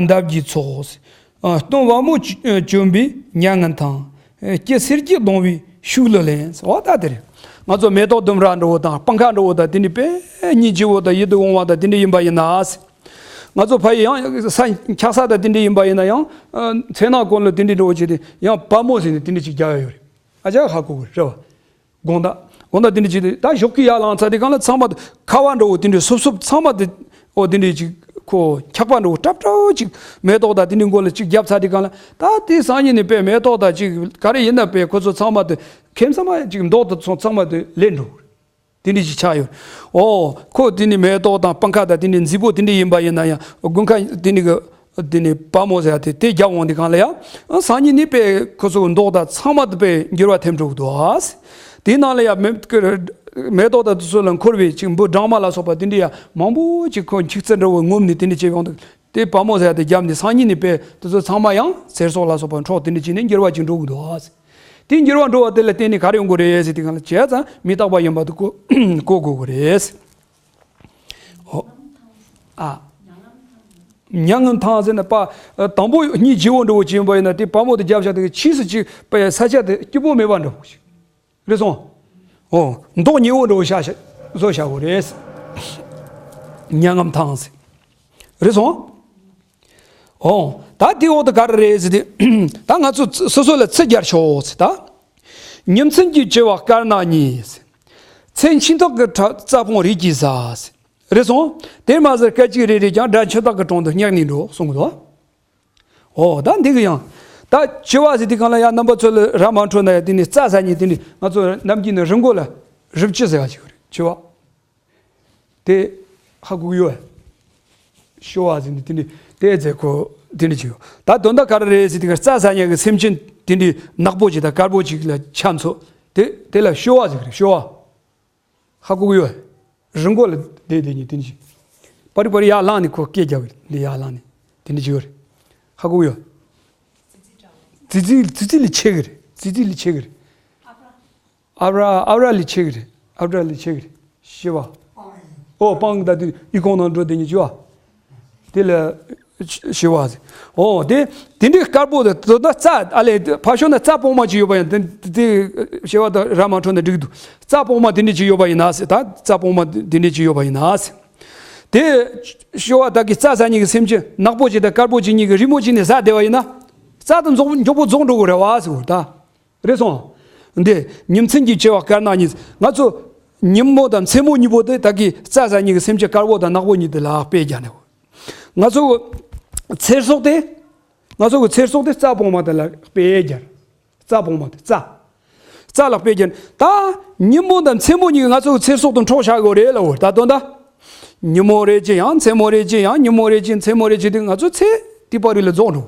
འདབ་ཀྱི་ཚོགས། སྟོན་ཝ་མོ་གྱོན་པའི་མྱ་ངན་དང་། སྐྱི་སེར་གྱིས་གདུང་བའི་ཤུགས་ལ་ལེན། འོ་ད་དེ་རེད། ང་ཚོ་མེ་ཏོག་ལྡུམ་ར་འདྲ་བོ་དང་སྤང་ཁ་འདྲ་བོ་དང་དེ་འདྲའི་དཔེ་སྙིང་རྗེ་བོ་དང་ཡིད་དུ་འོང་བ་དང་དེ་འདྲ་ཡིན་པ་ཡིན་ན། ང་ཚོ་ཕ་ཡི་ཡང་ས་འཁྱག་ས་དང་དེ་འདྲ་ཡིན་པ་ཡིན་ན་ཡང་། མཚན་ནག་གོང་ལ་དེ་འདྲའི་འདྲ་བོ་བྱས་ཏེ་ཡང་བ་མོ་ཟེར་ནས་དེ་འདྲ་ཅིག་རྒྱག་ཡ་ཡོད་རེད། ཨ་ཅག་ཧ་གོ་གི་རེད་བ། དགོང་དག་དགོང་དག་དེ་འདྲ་བྱས་ཏེ་ད་ཞོགས་ཀྱི་ཡར་ལངས་ཚར་དུས་གང་ལ་ཚང་མ་ཁ་བ་འདྲ་བོ་དེ་འདྲའི་སུབ་སུབ་ཚང་མ་དེ། འོ་དེ་འདྲའི་ཅིག་ཁོ་འཁྱག་པ་འདྲ་བོ་ཀྲབ་ཀྲབ་ཅིག་མེ་ཏོག་དང་དེ་འདྲའི་མགོ་ལ་ཅིག་བརྒྱབ་ཚར་དུས་གང་ལ། ད་དེ་སང་ཉིན་ནས་དཔེ་མེ་ཏོག་དང་ཅིག་ག་རེ་ཡིན་ན་དཔེ་ཁོ་ཚོ་ཚང་མ་དེ་ཁེམ་ས་མ་ཅིག་མདོག་དང་ཚོང་ཚང་མ་དེ་ལེན་འགྲོ། དེ་འདྲ་ཞིག་ཆགས་ཡོད། འོ། ཁོ་དེ་ནི་མེ་ཏོག་དང་སྤང་ཁ་དང་དེ་འདྲའི་མཛེས་པོ་དེ་འདྲ་ཡིན་པ་ཡིན་ན་ཡང་། དགུན་ཁ་དེ་འདྲའི་གི་དེ་ནི་བ་མོ་ཟེར་ཡ་དེ་དེ་རྒྱབ་འོང་དུས་གང་ལ་ཡ། སང་ཉིན་ནི་དཔེ་ཁོ་ཚོ་མདོག་དང་ཚང་མ་དེ་དཔེ་འགྱུར་བ་ཐེབས་འགྲོ་གི་འདུག་ཨ། དེའི་ནང་ལ་ཡ་མེ་མེ་ཏོག་དང་དེ་ཚོ་ལ་འཁོར་བའི་ཅིག་འབུ་སྦྲང་མ་ལ་སོགས་པ་དེ་འདྲ་ཡ་མང་པོ་ཅིག་ཁོ་འཁྱུག་ཚད་འདྲ་བོ་ངོམ་ནས་དེ་འདྲ་བྱས་ཡོང་དུས། དེ་བ་མོ་ཟེར་ཡ་དེ་བརྒྱབ་ནས་སང་ཉིན་ནི་དཔེ་དེ་ཚོ་ཚང་མ་ཡང་ཚེ་སྲོག་ལ་སོགས་པ་འཕྲོག་དེ་འདྲ་བྱས་ནས་འགྱུར་བ་ཅིག་འགྲོ་གི་འདུག་ཨ། དེ་འགྱུར་བ་འགྲོ་བ་དེ་ལ་བརྟེན་ནས་ག་རེ་ཡོང་གི་རེད་ཟེར་དུས་སྒང་ལ། བྱས་ཙང་མི་རྟག་པ་ཡིན་པ་དེ་གོ་གོ་དགོས་རེད། ཨོ། ཨ། མྱ་ངམ་ཐང་ཟེར་ན་པ། དང་པོ་གཉིས་བརྗེ་བོ་འགྲོ་བོ་བྱེད་པ་ཡིན་ན། དེ་བ་མོ་དེ་རྒྱབ་བཞག་དེ་ཕྱིས་སུ་ཅིག་པ་ས་ཆ་དེ་སྐྱིད་པོ་མེད་པ་འགྲོ་བོ་ཞིག་རེད་སོང་། ཨོ། མདོག་ཉེ་བོ་འགྲོ་བོ་བཞག་བཞག་བཟོ་བཞག་གོ་རེད། མྱ་ངམ་ཐང་ཟེར། རེད་སོང་། ཨོ། ད་དེའི་འོག་ཏུ་ག་རེ་རེད་ཟེར་དུས། ད་ང་ཚོ་སོ་སོ་ལ་ཚིག་སྦྱར་ཆོག་ཟེར་ད། ཉིན་མཚན་གྱི་བྱེ་བ་དཀར་ནག་གཉིས། ཚེ་འཆིང་ཐག་གི་ཁྲ་རྩྭ་པོང་རིས་ཀྱིས་ཟ། རེད་སོང་། དེར་མ་ཟད་སྐད་ཅིག་རེ་རེས་ཀྱང་སྒྲ་འཆི་བདག་གི་དྲུང་དུ་སྙེག་ནས་འགྲོ་གསུངས་འདུག་ཨོ། ད་འདི་གི་ཡང་། ད་འཆི་བ་ཟེར་དུས་སྒང་ལ་ཡང་རྣམ་པ་ཚོ་ལ་ར་མ་འཕྲོད་ན་ཡང་དེ་ནི་རྩྭ་ཟ་མཁན་དེ་ནི་ང་ཚོ་ནམ་རྒྱུན་ནས་རི་མགོ་ལ་རི་བཅུད་ཟེར་བ་ཞིག་རེད། འཆི་བ། དེ་ཧ་གོ་གི་ཡོད། ཤོ་བ་ཟེར་ནས་དེ་འདྲ་དེ་ཟེར་གོ་དེ་འདྲ་ཅིག་ཡོད། ད་དོན་དག་ག་རེ་རེད་ཟེར་དུས་སྒང་རྩྭ་ཟ་མཁན་གྱི་སེམས་ཅན་དེ་འདྲ་ནག་པོ་ཅིག་དང་དཀར་པོ་ཅིག་ལ་ཆ་མཚོན། དེ་དེ་ལ་ཤོ་བ་ཟེར་གི་རེད། ཤོ་བ། ཧ་གོ་གི་ཡོད། རི་མགོ་ལ་བསྡད་བསྡད་མཁན་དེ་འདྲ་ཅིག་པ་རི་པ་རི་ཡར་ལངས་ནས་ཁོ་སྐད་རྒྱག་གི་རེད། འདི་ཡར་ལངས་ནས་དེ་འདྲ་ཅིག་ཡོད་རེད། ཧ་གོ་གི་ཡོད། ཙི་ཙི་ཙི་ཙི་ལས་ཆེ་གི་རེད། ཙི་ཙི་ལས་ཆེ་གི་རེད། ཨབ་ར། ཨབ་ར་ལས་ཆེ་གི་རེད། ཨབ་ར་ལས་ཆེ་གི་རེད། ཤི་བ། ཨོ་སྤང་གི། ད་དུས་ཡི་གོང་ནང་འགྲོ་དེ་ཉིད་ཅི་བ། དེ་ལ་ཤི་བ་ཟེར། ཨོ་དེ་དེ་འདྲའི་དཀར་པོ་དེ་ད་རྩྭ་ཨ་ལས་ཕར་ཤོར་ན་རྩྭ་སྤོང་མ་ཅིག་ཡོད་པ་ཡིན། དེ་དེ་ཤི་བ་དང་ར་མ་འཕྲོད་ན་འགྲིག་འདུག་རྩྭ་སྤོང་མ་དེ་འདྲ་ཅིག་ཡོད་པ་ཡིན་ན་ཟེར། ད་རྩྭ་སྤོང་མ་དེ་འདྲ་ཅིག་ཡོད་པ་ཡིན་ན་ཟེར། དེ་ཤི་བ་དག་གི་རྩྭ་ཟ་མཁན་གྱི་སེམས་ཅན་ནག་པོ་ཅིག་དང་དཀར་པོ་ཅིག་གཉིས་ཀྱི་རི་མོ་ཅིག་ནས་ཟ་བསྡད་པ་ཡིན་ན། རྩྭ་དེ་མགྱོགས་མགྱོགས་པོ་རྫོགས་འགྲོ་གི་རེད་བ་ཟེར་བ་ད། རེད་སོང་། འདི་ཉིན་མཚན་གྱི་བྱེ་བ་དཀར་ནག་གཉིས། ང་ཚོ་ཉིན་མོ་དང་མཚན་མོ་གཉིས་པོ་དེ་དག་གི་རྩྭ་ཟ་མཁན་གྱི་སེམས་ཅན་དཀར་པོ་དང་ནག་པོ་གཉིས་དེ་ལ་དཔེ་སྦྱར་ནས། ང་ཚོ་ཚེ་སྲོག་དེ། ང་ཚོ་གི་ཚེ་སྲོག་དེ་རྩྭ་སྤོང་མ་དེ་ལ་དཔེ་སྦྱར། རྩྭ་སྤོང་མ་དེ་རྩྭ། རྩྭ་ལ་དཔེ་སྦྱར། ད་ཉིན་མོ་དང་མཚན་མོ་གཉིས་ཀྱིས་ང་ཚོ་གི་ཚེ་སྲོག་དེ་འཕྲོག་བཞག་གི་རེད་ལབ་བོ། ད་དོན་དག་ཉིན་མོ་རེ་གཅིག་ཡང་མཚན་མོ་རེ་གཅིག་ཡང་ཉིན་མོ་རེ་གཅིག་མཚན་མོ་རེ་གཅིག་དེ་ང་ཚོ་ཚེ་དེ་བར་རི་ལ་རྫོགས་འགྲོ།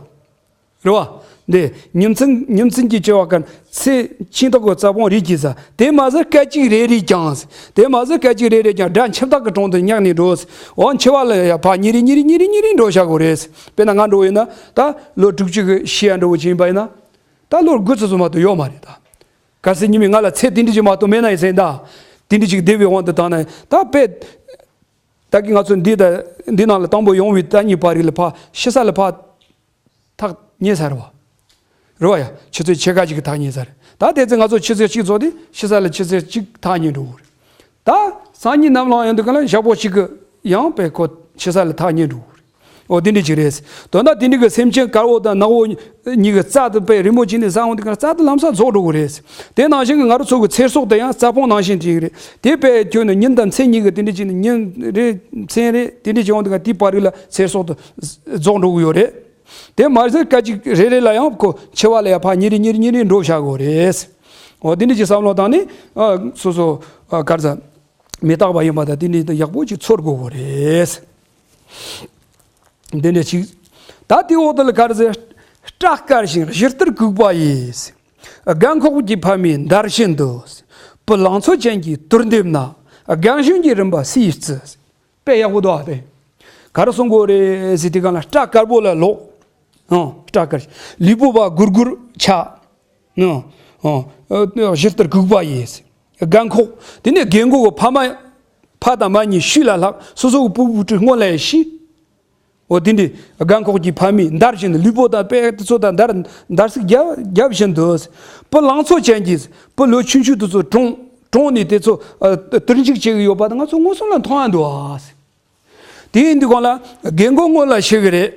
རེད་བ། འདི་ཉིན་མཚན་ཉིན་མཚན་གྱི་བྱེ་བ་དཀར། ཚེ་འཆིང་ཐག་གི་རྩྭ་པོང་རིས་ཀྱིས་ཟ། དེ་མ་ཟད་སྐད་ཅིག་རེ་རེས་ཀྱང་། དེ་མ་ཟད་སྐད་ཅིག་རེ་རེས་ཀྱང་སྒྲ་འཆི་བདག་གི་དྲུང་དུ་སྙེག་ནས་འགྲོ། འོ་འཆི་བ་ལ་ཡ་ཕར་ཉིན་རེ་ཉིན་རེ་ཉིན་རེ་ཉིན་རེ་འགྲོ་བཞག་གི་རེད། དཔེར་ན་ང་འདྲ་བོ་ཡིན་ན་ད་ལོ་དྲུག་ཅུ་གི་ཤི་ཡ་འདྲ་བོ་ཅིག་ཡིན་པ་ཡིན་ན། ད་ལོ་དགུ་ཙམ་ཙམ་མ་གཏོགས་ཡོད་མ་རེད་ད། གལ་སྲིད་ཉི་མས་ང་ལ་ཚེ་དེ་འདྲ་ཅིག་མ་གཏོགས་མེད་ན་ཡིན་ཟེར་ན་ད། དེ་འདྲ་ཅིག་བསྡད་པའི་དབང་དུ་བཏང་ན་ད་དཔེ། ད་གི་ང་ཚོ་འདི་ད་འདི་ནང་ལ་དང་པོ་ཡོང་བའི་ད་གཉིས་བར་རི་ལ་ཕར་ཤི་ས་ལ་ཕར་ཐག་ཉེ་ས་རེད་བ། རེད་བ་ཡ། ཆུ་ཚོད་ཕྱེད་ཀ་ཅིག་གི་ཐག་ཉེ་ས་རེད། ད་དེ་ཚེ་ང་ཚོ་ཆུ་ཚོད་གཅིག་ཚོགས་དུས་ཤི་ས་ལ་ཆུ་ཚོད་གཅིག་ཐག་ཉེ་འགྲོ་གི་རེད། ད་སང་ཉིན་ནམ་ལངས་ཡོང་དུས་སྒང་ལ་ཞག་པོ་གཅིག་གི་ཡང་དཔེ་ཁོ་ཤི་ས་ལ་ཐག་ཉེ་འགྲོ་གི་རེད། འོ་དེ་འདྲ་ཅིག་རེད། དོན་དག་དེ་འདྲ་གི་སེམས་ཅན་དཀར་པོ་དང་ནག་པོ་གཉིས་ཀྱི་རྩྭ་དེ་དཔེ་རི་མོ་བྱས་ནས་ཟ་འོང་དུས་སྒང་ལ་རྩྭ་དེ་ལམ་སང་རྫོགས་འགྲོ་གི་རེད། དེ་ནང་བཞིན་གྱི་ང་རང་ཚོ་གི་ཚེ་སྲོག་དེ་ཡང་རྩྭ་པོང་ནང་བཞིན་དེ་རེད། དེ་དཔེ་ཁྱོན་ནས་ཉིན་དང་མཚན་གཉིས་ཀྱི་དེ་འདྲ་བྱས་ནས་ཉིན་རེ་མཚན་རེ་དེ་འདྲ་བྱས་འོང་དུས་སྒང་དེའི་བར་རི་ལ་ཚེ་སྲོག་དེ་རྫོགས་འགྲོ་གི་ཡོད་རེད། དེ་མ་ཟད་སྐད་ཅིག་རེ་རེ་ལ་ཡང་ཁོ་འཆི་བ་ལ་ཡ་ཕར་ཉིན་རེ་ཉིན་རེ་ཉིན་རེ་འགྲོ་བཞག་གི་རེད། འོ་དེ་འདྲ་ཅིག་བསམ་བློ་བཏང་ནས་ཨ་སོ་སོ་ཨ་ག་རེ་ཟ། མི་རྟག་པ་ཡིན་པ་དང་དེ་འདྲ་ཡག་པོ་ཅིག་ཚོར་དགོས་གི་རེད། འདི་འདྲ་ཅིག་ད་དེའི་འོག་ཏུ་ལ་ག་རེ་ཟེར། སྐྲ་དཀར་ཞིང་གཞུ་གཏེར་གུག་པ་ཡིས། རྒན་འཁོགས་ཀྱི་ཕ་མའི་འདར་བཞིན་དུ། བུ་ལང་ཚོ་ཅན་གྱི་དུར་འདེབས་ན། རྒན་གཞོན་གྱི་རིམ་པ་སུ་ཡིས་བརྩི། དཔེ་ཡག་པོ་འདུག་ཨ། དེ་ག་རེ་གསུང་གི་ཡོད་རེད་ཟེར་དུས་སྒང་ལ་སྐྲ་དཀར་པོ་ལ་ལོག་ཨང་། སྐྲ་དཀར། ལུས་པོ་བ་སྒུར་སྒུར་ཆགས། ཨང་། ཨང་། གཞུ་གཏེར་གུག་པ་ཡིས། རྒན་འཁོགས། དེ་ནས་རྒན་འཁོགས་ཀྱི་ཕ་མ། ཕ་དང་མ་གཉིས་ཤུལ་ལ་ལྷག་སོ་སོ་གི་བུ་བུ་ཕྲུག་སྔོན་ལ་ཤི། འོ་དེ་འདྲའི་རྒན་འཁོགས་ཀྱི་ཕ་མའི་འདར་བཞིན་དུ། ལུས་པོ་དང་དཔེ་དེ་ཚོ་དང་འདར་འདར་སིག་རྒྱབ་རྒྱབ་བཞིན་དུ། བུ་ལང་ཚོ་ཅན་གྱིས། བུ་ལོ་ཆུང་ཆུང་དེ་ཚོ་གྲོངས་གྲོངས་ནས་དེ་ཚོ་ཨ་དུར་འཇུག་བྱེད་ཀྱི་ཡོད་པ་དེ་ང་ཚོ་མངོན་སུམ་ལ་མཐོང་ཡ་འདུག་ཨ། དེ་ཡིན་དུས་སྒང་ལ་རྒན་འཁོགས་སྔོན་ལ་ཤི་གི་རེད།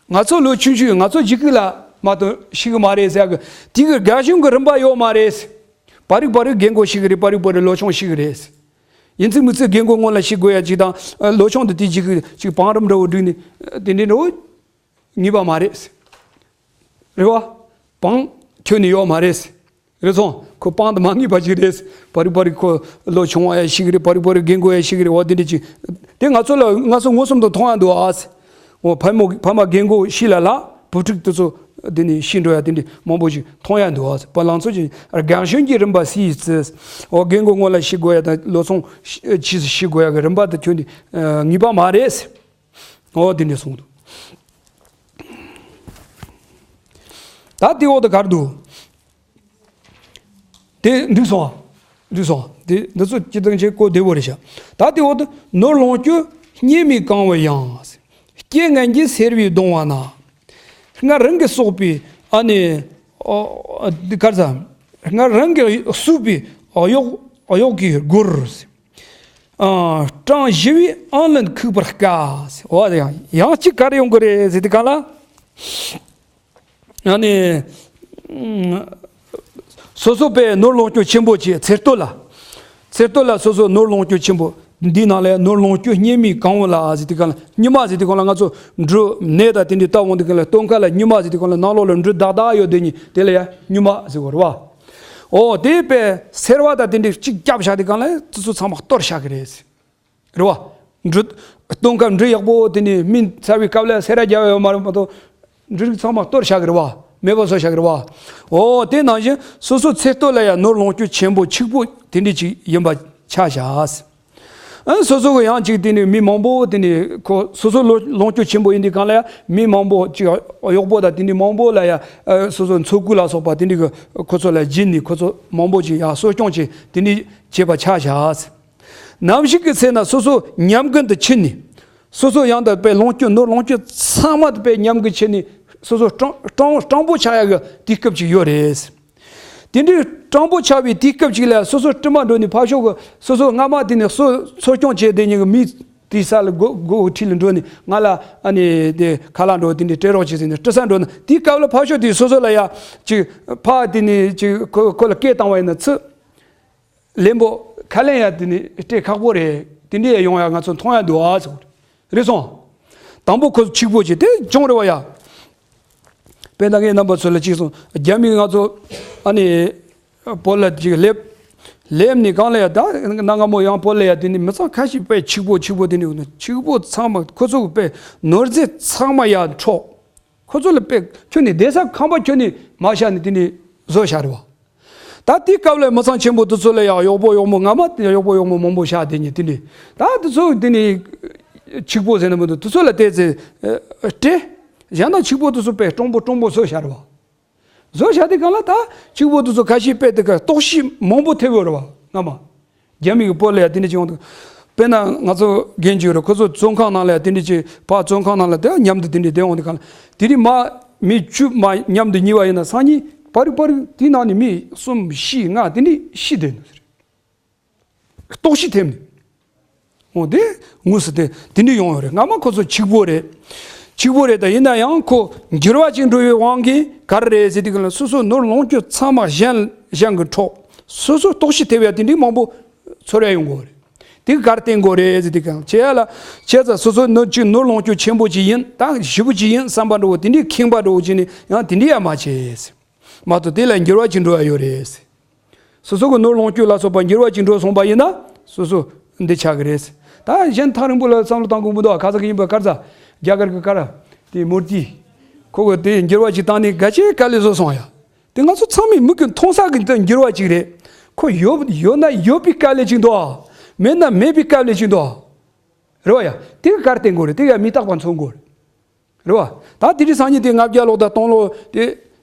ང་ཚོ་ལོ་ཆུང་ཆུང་ང་ཚོ་འཇིགས་སྐུལ་ལ་མ་གཏོགས་ཤི་གི་མ་རེད་ཟེར་གི། དེ་གི་རྒན་གཞོན་གྱི་རིམ་པ་ཡོད་མ་རེད། བར་རི་བར་རི་རྒན་འཁོགས་ཤི་གི་རེད། བར་རི་བར་རི་ལོ་ཆུང་ཤི་གི་རེད། ཡིན་ཚིག་མི་ཚིག་རྒན་འཁོགས་སྔོན་ལ་ཤི་དགོས་ཡ་ཅིག་དང་། ལོ་ཆུང་དེ་དེ་ཅིག་གི་ཅིག་བང་རིམ་འདྲ་བོ་བསྒྲིགས་ནས་དེ་འདྲའི་འདྲ་བོ་ངེས་པ་མ་རེད། རེད་བ། བང་ཁྱོན་ནས་ཡོད་མ་རེད། རེད་སོང་། ཁོ་བང་དུ་མ་ངེས་པ་ཅིག་རེད། བར་རི་བར་རི་ཁོ་ལོ་ཆུང་བ་ཡ་ཤི་གི་རེད། བར་རི་བར་རི་རྒན་འཁོགས་ཡ་ཤི་གི་རེད། འོ་དེ་འདྲ་ཅིག་དེ་ང་ཚོ་ལ་ང་ཚོ་མངོན་སུམ་དུ་མཐོང་ཡ་འདུག་ཨ། འོ་ཕ་མ་ཕ་མ་རྒན་འཁོགས་ཤི་ལ་ལ་བུ་ཕྲུག་དེ་ཚོ་དེ་ནས་ཤི་འགྲོ་ཡ་དེ་འདྲ་མང་པོ་ཅིག་མཐོང་ཡ་འདུག་ཨ། བུ་ལང་ཚོ་ཅན་རྒན་གཞོན་གྱི་རིམ་པ་སུ་ཡིས་བརྩི། འོ་རྒན་འཁོགས་སྔོན་ལ་ཤི་དགོས་ཡ་དང་ལོ་ཆུང་ཕྱིས་སུ་ཤི་དགོས་ཡ་གི་རིམ་པ་དེ་ཁྱོན་ནས་ངེས་པ་མ་རེད། འོ་དེ་འདྲ་གསུངས་འདུག་ད་དེའི་འོག་ཏུ་ག་རེ་འདུག་ཨེ་འགྲིག་སོང་ཨ། འགྲིག་སོང་ཨ། དེ་འདི་ཚོ་སྤྱིར་བཏང་ཆེ་གོ་བདེ་བོ་རེད་ཤག་ད་དེ་འོག་ཏུ་ནོར་ལོངས་སྤྱོད་སྙེ་མའི་གང་བུ་ཡང་། སྐྱེ་ངན་གྱི་སེར་བས་གདུང་བ་ན། སྔར་རང་གིས་གསོག་པའི་ཨ་ནི་ཨོ་འདི་གར་ཟ། སྔར་རང་གིས་གསོག་པའི་གཡོག་གཡོག་གིས་བསྒོར། ཨ་སྤྲང་ཞི་བའི་ཨང་ལན་ཁུག་པར་དཀའ། འོ་ཡང་ཡང་གཅིག་ག་རེ་ཡོང་གི་རེད་ཟེར་དུས་གང་ལ། ཨ་ནི། སོ་སོ་པའི་ནོར་ལོངས་སྤྱོད་ཆེན་པོ་ཆེ་ཚེ་སྟོད་ལ། ཚེ་སྟོད་ལ་སོ་སོ་ནོར་ལོངས་སྤྱོད་ཆེན་པོ་འདིའི་ནང་ལ་ནོར་ལོངས་སྤྱོད་སྙེ་མའི་གང་བུ་ལ་ཟེར་དུས་གང་ལ་སྙེ་མ་ཟེར་དུས་གང་ལ་ང་ཚོ་འབྲུ་ནས་དང་དེ་འདྲའི་བཏབ་འོང་དུས་གང་ལ་སྟོན་ཁ་ལ་སྙེ་མ་ཟེར་དུས་གང་ལ་ནང་ལོགས་ལ་འབྲུ་དག་དག་ཡོད་དེ་ཉིད་དེ་ལ་ཡ་སྙེ་མ་ཟེར་བ་རེད་བ། ཨོ་དེ་པས་སེར་བ་དང་དེ་འདྲའི་གཅིག་བརྒྱབ་བཞག་དུས་གང་ལ་དེ་ཚོ་ཚང་མ་གཏོར་བཞག་གི་རེད། རེད་བ། འབྲུ། སྟོན་ཁ་འབྲུ་ཡག་པོ་དེ་ནི་སྨིན་ཚར་བའི་སྐབས་ལ་སེར་བ་རྒྱབ་ཡོད་མ་རེད་མ་གཏོགས། འབྲུ་རིགས་ཚང་མ་གཏོར་བཞག་གི་རེད་བ། མེད་པ་བཟོ་བཞག་གི་རེད་བ། ཨོ་དེ་ནང་བཞིན་སོ་སོ་ཚེ་སྟོད་ལ་ཡང་ནོར་ལོངས་སྤྱོད་ཆེན་པོ་ཕྱུག་པོ་དེ་འདྲ་ཅིག་ཡིན་པ་ཆ་བཞག་ཨ་སོ་སོ་གི་ཡང་ཅིག་དེ་ནི་མི་མང་པོ་དེ་ནི་ཁོ་སོ་སོ་ལོ་ལོངས་སྤྱོད་ཆེན་པོ་ཡིན་དུས་གང་ལ་ཡང་མི་མང་པོ་ཅིག་གཡོག་པོ་དང་དེ་འདྲ་མང་པོ་ལ་ཡང་སོ་སོ་མཚོ་ཁུག་ལ་སོགས་པ་དེ་འདྲ་གི་ཁོ་ཚོ་ལ་སྦྱིན་ནས་ཁོ་ཚོ་མང་པོ་ཅིག་ཡང་གསོ་སྐྱོང་བྱེད་དེ་འདྲ་བྱེད་པ་ཆ་བཞག་ནམ་ཞིག་གི་ཚེ་ན་སོ་སོ་ཉམས་རྒུད་དུ་ཕྱིན་ནས། སོ་སོ་ཡང་དག་པའི་ལོངས་སྤྱོད་ནོར་ལོངས་སྤྱོད་ཚང་མ་དག་པའི་ཉམས་རྒུད་ཕྱིན་ནས་སོ་སོ་སྤྲང་སྤྲང་སྤྲང་པོ་ཆགས་ཡག་གི་དུས་སྐབས་ཅིག་ཡོད་རེད། དེ་འདྲའི་སྤྲང་པོ་ཆགས་པའི་དུས་སྐབས་ཅིག་ལ་སོ་སོ་དཀྲི་མ་འགྲོ་ནས་ཕར་ཕྱོགས་ཀྱི་སོ་སོ་སྔ་མ་དེ་ནས་སོ་འཚོ་སྐྱོང་བྱས་བསྡད་མཁན་གྱི་མི་དེའི་ས་ལ་སྒོ་སྒོ་ཁྲིད་ལ་འགྲོ་ནས་ང་ལ་ཨ་ནི་དེ་ཁ་ལག་འགྲོ་དེ་འདྲའི་སྤྲད་རོགས་བྱེད་ཟེར་ནས་དཀྲི་ས་འགྲོ་ན་དེའི་སྐབས་ལ་ཕར་ཕྱོགས་དེ་སོ་སོ་ལ་ཡ་ཅིག་ཕར་དེ་ནས་ཅིག་ཁོ་ཁོ་ལ་སྐད་བཏང་བ་ཡིན་ན་ཚུ། ལན་པོ་ཁ་ལན་ཡ་དེ་ནི་སྤྲད་ཁག་པོ་རེད། དེ་འདྲའི་ཡ་ཡོང་ཡ་ང་ཚོ་མཐོང་ཡ་འདུག་ཨ་ཟེར་གོ་རེད་སོང་། དང་པོ་ཁོ་ཚོ་ཕྱུག་པོ་བྱས་དེ་སྦྱོང་རེ་བ་ཡ། དཔེར་ན་ངའི་རྣམ་པ་ཚོ་ལ་གཅིག་སོང་རྒྱ་མི་ང་ཚོ་ཨ་ནི་བོད་ལ་ཅིག་སླེབས། སླེབས་ནི་གང་ལ་ཡ་ད་གནའ་སྔ་མོ་ཡང་བོད་ལ་ཡ་དེ་ནི་མི་ཚང་ཁ་ཤས་དཔེ་ཕྱུག་པོ་ཕྱུག་པོ་དེ་ནི་ཕྱུག་པོ་ཚང་མ་ཁོ་ཚོ་གི་དཔེ་ནོར་རྫས་ཚང་མ་ཡ་འཕྲོག་ཁོ་ཚོ་ལ་དཔེ་ཁྱོན་ནས་བསྡད་ས་ཁང་པ་ཁྱོན་ནས་མ་བཞག་ནས་དེ་ནི་བཟོ་བཞག་རེད་བ། ད་དེའི་སྐབས་ལ་མི་ཚང་ཆེན་པོ་དེ་ཚོ་ལ་ཡང་གཡོག་པོ་གཡོག་མོ་སྔ་མ་དེ་གཡོག་པོ་གཡོག་མོ་མང་པོ་བཞག་དེ་ཉིད་དེ་ནི་ད་དེ་ཚོ་དེ་ནི་ཕྱུག་པོ་ཟེར་ན་མི་འདུག་དེ་ཚོ་ལ་བལྟས་ཚེ་སྤྲད་གཞན་དང་ཕྱུག་པོ་དེ་ཚོ་དཔེ་སྤྲང་པོ་སྤྲང་པོ་བཟོ་བཞག་རེད་བ། བཟོ་བཞག་དེ་གང་ལ་ད་ཕྱུག་པོ་དེ་ཚོ་ཁ་ཤས་དཔེ་དེ་ག་ལྟོགས་ཤི་མང་པོ་ཐེབས་ཡོད་རེད་བ་སྔ་མ། རྒྱ་མི་གི་བོད་ལ་ཡ་དེ་འདྲ་ཅིག་ཡོང་དུས། དཔེར་ན་ང་ཚོ་རྒན་ཅིག་ཡོད་རེད་ཁོ་ཚོ་བཙོན་ཁང་ནང་ལ་ཡ་དེ་འདྲ་ཅིག་ཕར་བཙོན་ཁང་ནང་ལ་དེ་མཉམ་དུ་དེ་འདྲ་བསྡད་འོང་དུས་གང་ལ་དེ་རིང་མ་མི་བཅུ་མ་མཉམ་དུ་ཉལ་བ་ཡིན་ན་སང་ཉིན་པ་རི་པ་རི་དེའི་ནང་ནས་མི་གསུམ་བཞི་ལྔ་དེ་འདྲ་ཤི་བསྡད་འདུག་ཟེར། ལྟོགས་ཤི་ཐེབས་ནས། འོ་དེ་དངོས་སུ་དེ་དེ་འདྲ་ཡོང་ཡོད་རེད་སྔ་མ་ཁོ་ཚོ་ཕྱུག་པོ་རེད། ཕྱུག་པོ་རེད་ད་ཡིན་ན་ཡང་ཁོ་འགྱུར་བ་ཅིག་འགྲོ་བའི་དབང་གིས་ག་རེ་རེད་ཟེར་དུས་གང་ལ་སོ་སོ་ནོར་ལོངས་སྤྱོད་ཚང་མ་གཞན་གཞན་གྱིས་འཕྲོག་སོ་སོ་ལྟོགས་ཤི་ཐེབས་ཡ་དེ་འདྲའི་མང་པོ། ཚོར་ཡ་ཡོང་གི་རེད། དེ་ག་གར་བརྟེན་དགོས་རེད་ཟེར་དུས་གང་བྱས་ཡ་ལ་བྱས་ཙང་སོ་སོ་ནོར་གཅིག་ནོར་ལོངས་སྤྱོད་ཆེན་པོ་ཅིག་ཡིན་ད་ཞེ་པོ་ཅིག་ཡིན་བསམ་པ་འདྲ་བོ་དེ་འདྲའི་ཁེངས་པ་འདྲ་བོ་ཅིག་ནི་ཡང་དེ་འདྲའི་ཡ་མ་བྱས། མ་གཏོགས་དེ་ལ་འགྱུར་བ་ཅིག་འགྲོ་ཡ་ཡོད་རེད། སོ་སོ་གི་ནོར་ལོངས་སྤྱོད་ལ་སོགས་པ་འགྱུར་བ་ཅིག་འགྲོ་སོང་པ་ཡིན་ན་སོ་སོ་འདི་ཆགས་ཀྱི་རེད། ད་གཞན་ཐག་རིང་པོ་ལ་བསམ་བློ་བཏང་དགོས་མི་འདུག་ཁ་ས་གི་ཡིན་པ་གར་ས་རྒྱ་གར་གི་གར་དེ་མུར་ཏི་ཁོ་གི་དེ་འགྱུར་བ་ཅིག་བཏང་ནས་ག་ཅེ་དཀའ་ལས་བཟོ་སོང་ཡ། དེ་ང་ཚོ་ཚང་མས་མིག་གིས་མཐོང་ས་གི་འདི་འགྱུར་བ་ཅིག་རེད། ཁོ་ཡོད་ཡོད་ན་ཡོད་པའི་དཀའ་ལས་ཅིག་འདུག་མེད་ན་མེད་པའི་དཀའ་ལས་ཅིག་འདུག་རེད་བ་ཡ། དེ་ག་གར་བརྟེན་དགོས་རེད་དེ་ག་མི་རྟག་པ་མཚོན་དགོས་རེད། རེད་བ། ད་དེ་རིང་སང་ཉིན་དེ་ལྔ་བརྒྱ་ལོ་དང་སྟོང་ལོ་དེ་